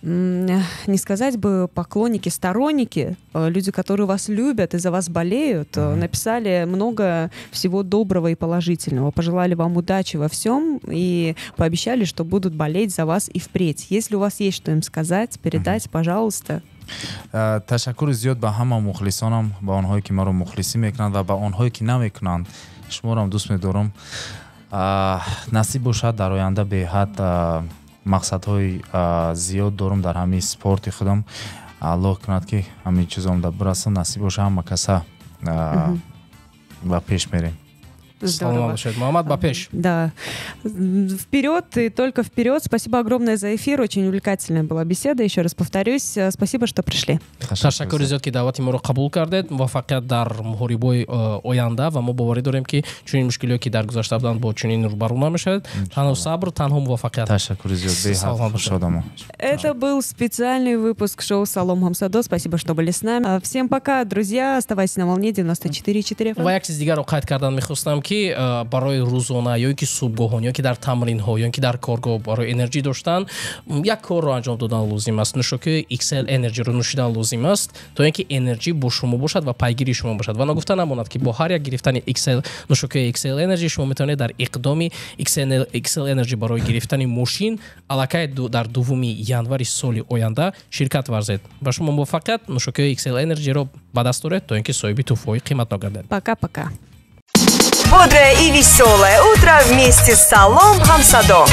не сказать бы, поклонники, сторонники, люди, которые вас любят и за вас болеют, написали много всего доброго и положительного. Пожелали вам удачи во всем и пообещали, что будут болеть за вас и впредь. Если у вас есть что им сказать, передать, пожалуйста. Ташаккури зиёд ба ҳама мухлисонам, ба онҳое ки маро мухлисӣ мекунанд ва ба онҳое ки намекунанд. Шуморо дӯст медорам. Насиб бошад, дар оянда беҳад мақсадҳои зиёд дорам дар ҳамаи спорти худам. Аллоҳ кунад, ки ҳамин чизом да бирасам. Насиб боша, ҳама каса ба пеш мерем. Здорово. Муҳаммад, ба пеш. Да. Вперед и только вперед. Спасибо огромное за эфир. Очень увлекательная была беседа. Еще раз повторюсь. Спасибо, что пришли. Ташаккури зиёд, ки даъвати моро қабул кардед. Муваффақият дар муҳорибаи оянда ва мо боварӣ дорем, ки чунин мушкилиҳое, ки дар гузашта буданд, бо чунин рӯбарӯ намешавед. Танҳо сабр, танҳо муваффақият. Ташаккури зиёд, беҳад хушҳолам. Это был специальный выпуск шоу «Салом Хамсадо». Спасибо, что были с нами. Всем пока, друзья. Оставайтесь на волне 94,4 FM. Ва як чиз дигарро қайд кардан мехостам, ки барои рӯзона ё ки субҳгоҳон, ё ки дар тамринҳо, ё ки дар коргоҳ барои энерҷӣ доштан як корро анҷом додан лозим аст. Нӯшокии XL Energy-ро нӯшидан лозим аст, то ин ки энерҷӣ бо шумо бошад ва пайгири шумо бошад. Ва ногуфта намонад, ки бо ҳар як гирифтани XL нӯшокии XL Energy шумо метавонед дар иқдоми XL Energy барои гирифтани мошин аллакай дар 2 январи соли оянда ширкат варзед. Ба шумо муваффақият. Нӯшокии XL Energy-ро ба даст оред, то ин ки соҳиби тӯҳфаҳои қиматнок гардед. Пока-пока. Бодрое и веселое утро вместе с Салом Хамсадо.